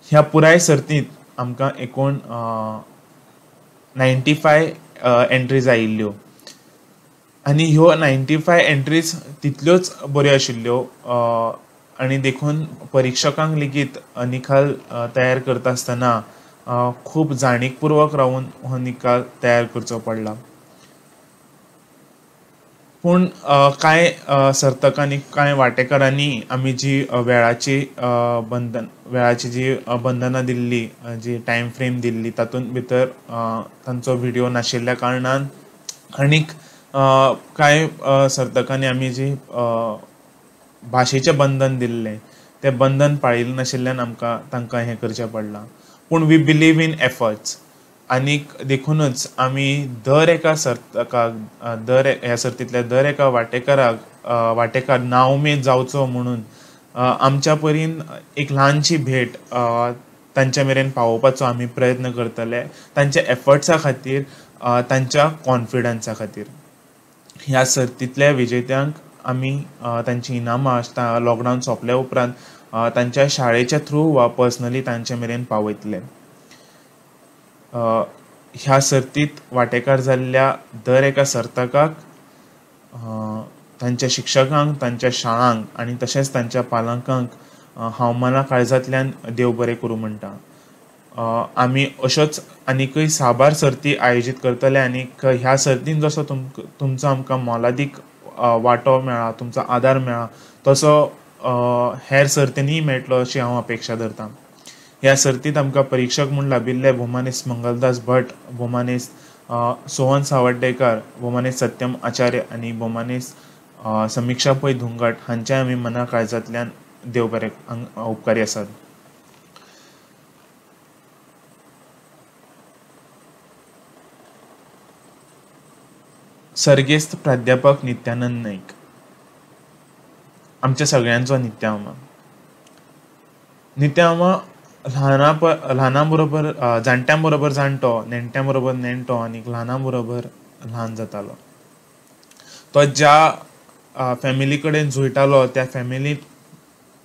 ह्या पुराय सर्तींत आमकां एकूण 95 एंट्रीज आयिल्ल्यो आनी ह्यो 95 एंट्रीज तितल्योच बऱ्यो आशिल्ल्यो आनी देखून परिक्षकांक लेगीत निकाल तयार करता आसतना खूब जाणीवपूर्वक रावन हो निकाल तयार करचो पडला. पूण कांय सर्तकांनी, कांय वांटेकारांनी आमी जी वेळाची जी बंधनां दिल्ली, जी टायम फ्रेम दिल्ली तातूंत भितर तांचो व्हिडियो नाशिल्ल्या कारणान आनीक कांय सर्तकांनी आमी जी भाशेचें बंधन दिल्लें तें बंधन पाळिल्लें नाशिल्ल्यान आमकां तांकां हें करचें पडलां. पूण we believe in efforts आनीक देखूनच आमी दर एका सर्तकाक, दर ह्या सर्तींतल्या दर एका वांटेकाराक वांटेकार नाउमेद जावचो म्हणून आमच्या परीन एक ल्हानशी भेट तांच्या मेरेन पावोवपाचो आमी प्रयत्न करतले, तांच्या एफर्ट्सा खातीर, तांच्या कॉन्फिडन्सा खातीर. ह्या सर्तींतल्या विजेत्यांक आमी तांची इनामां लॉकडावन सोंपल्या उपरांत तांच्या शाळेच्या थ्रू वा पर्सनली तांचे मेरेन पावयतले. ह्या सर्तींत वांटेकार जाल्ल्या दर एका सर्तकाक, तांच्या शिक्षकांक, तांच्या शाळांक आनी तशेंच तांच्या पालकांक हांव मना काळजांतल्यान देव बरें करूं म्हणटा. आमी अश्योच आनीकय साबार सर्ती आयोजीत करतले आनीक ह्या सर्तीन जसो तुमचो आमकां मोलादीक वांटो मेळ्ळा, तुमचो आदार मेळ्ळा, तसो हेर सर्तींनीय मेळटलो अशी हांव अपेक्षा धरतां. ह्या सर्तींत आमकां परिक्षक म्हूण लाभिल्ले भोमानेस्त मंगलदास भट, भोमानेस्त सोहन सावर्डेकर, भोमानेस्त सत्यम आचार्य आनी भोमानेस्त समिक्षा पै धुंगट हांचे आमी मना काळजांतल्यान देव बरें उपकारी आसात. सर्गेस्त प्राध्यापक नित्यानंद नाईक, आमच्या सगळ्यांचो नित्यामामा. नित्यामामा ल्हानां बरोबर, जाणट्यां बरोबर जाणटो, नेणट्यां बरोबर नेणटो आनी ल्हानां बरोबर ल्हान जातालो. तो ज्या फॅमिली कडेन जुळटालो त्या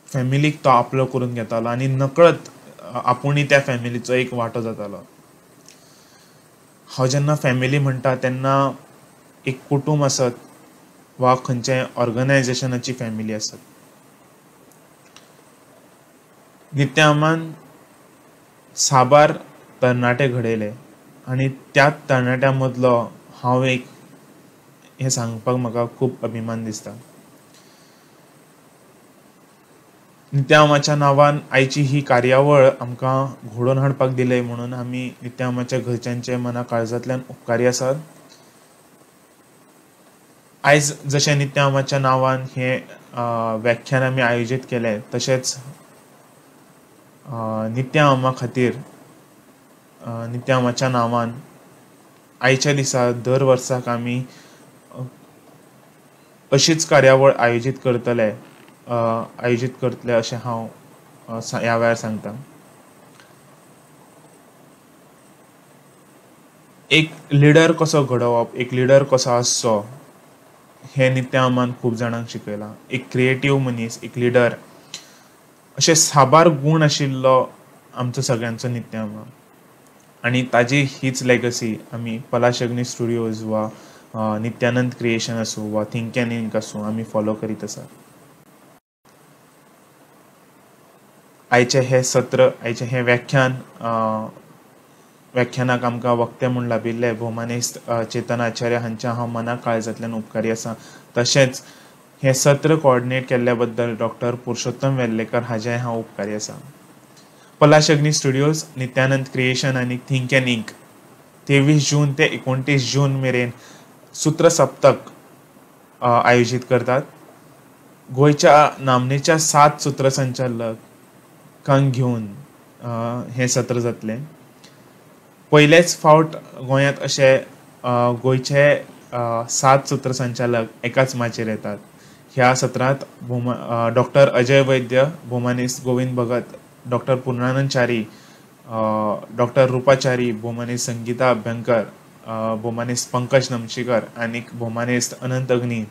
फॅमिलीक तो आपलो करून घेतालो आनी नकळत आपुणूय त्या फॅमिलीचो एक वांटो जातालो. हांव जेन्ना फॅमिली म्हणटा तेन्ना एक कुटूंब आसत वा खंयच्याय ऑर्गनायजेशनाची फॅमिली आसत. नित्यामान साबार तरणाटे घडयले आनी त्या तरणाट्यां मदलो हांव एक हें सांगपाक म्हाका खूब अभिमान दिसता. नित्यामाच्या नांवान आयची ही कार्यावळ आमकां घडोवन हाडपाक दिले म्हणून आमी नित्यामाच्या घरच्यांचे मना काळजांतल्यान उपकारी आसात. आयज जशें नित्यामाच्या नांवान हें व्याख्यान आमी आयोजीत केलें तशेंच नित्यामामा खातीर, नित्यामाच्या नांवान आयच्या दिसा दर वर्साक आमी अशीच कार्यावळ आयोजीत करतले अशें हांव ह्या वेळार सांगता. एक लिडर कसो घडोवप, एक लिडर कसो आसचो हें नित्यामान खूब जाणांक शिकयलां. एक क्रिएटीव मनीस, एक लिडर, अशे साबार गूण आशिल्लो आमचो सगळ्यांचो नित्यामा आनी ताजी हीच लेगसी आमी पलाश अग्नी स्टुडियोज वा नित्यानंद क्रिएशन आसूं वा थिंक एंड इंक आसूं आमी फॉलो करीत आसात. आयचें हें सत्र, आयचें हें व्याख्यान, व्याख्यानाक आमकां वक्ते म्हूण लाभिल्ले भोवमानेस्त चेतन आचार्य हांच्या हांव मना काळजांतल्यान उपकारी आसा. तशेंच हें सत्र कोऑर्डिनेट केल्ल्या बद्दल डॉक्टर पुरुषोत्तम वेल्लेकर हाजें हांव उपकारी आसा. पलाश अग्नी स्टुडियोज, नित्यानंद क्रिएशन आनी थिंक एंड इंक 23 जून ते 29 जून मेरेन सूत्र सप्तक आयोजीत करतात. गोंयच्या नामनेच्या 7 सूत्रसंचालकांक घेवन हें सत्र जातलें. पयलेच फावट गोंयांत अशे गोंयचे 7 सूत्रसंचालक एकाच माचयेर येतात. ह्या सत्रांत डॉक्टर अजय वैद्य, भोमानेस्त गोविंद भगत, डॉक्टर पूर्णानंद च्यारी, डॉक्टर रुपा च्यारी, भोमानेस्त संगीता अभ्यंकर, भोमानेस्त पंकज नमशीकर आनी भोमानेस्त अनंत अग्नी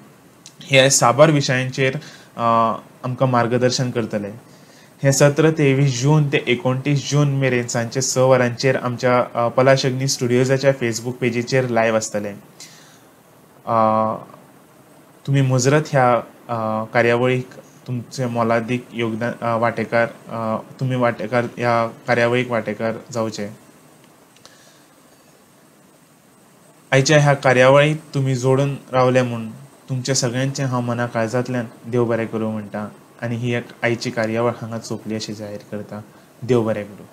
हे साबार विशयांचेर आमकां मार्गदर्शन करतले. हें सत्र 23 जून ते 29 जून मेरेन सांजचे 6 वरांचेर आमच्या पलाश अग्नी स्टुडियोजाच्या फेसबूक पेजीचेर लायव्ह आसतलें. तुमी मुजरत ह्या कार्यावळीक तुमचें मोलादीक योगदान वांटेकार, तुमी वांटेकार ह्या कार्यावळीक वांटेकार जावचे. आयच्या ह्या कार्यावळीक तुमी जोडून रावले म्हूण तुमच्या सगळ्यांचें हांव मना काळजांतल्यान देव बरें करूं म्हणटा आनी ही एक आयची कार्यावळ हांगा सोंपली अशें जाहीर करता. देव बरें करूं.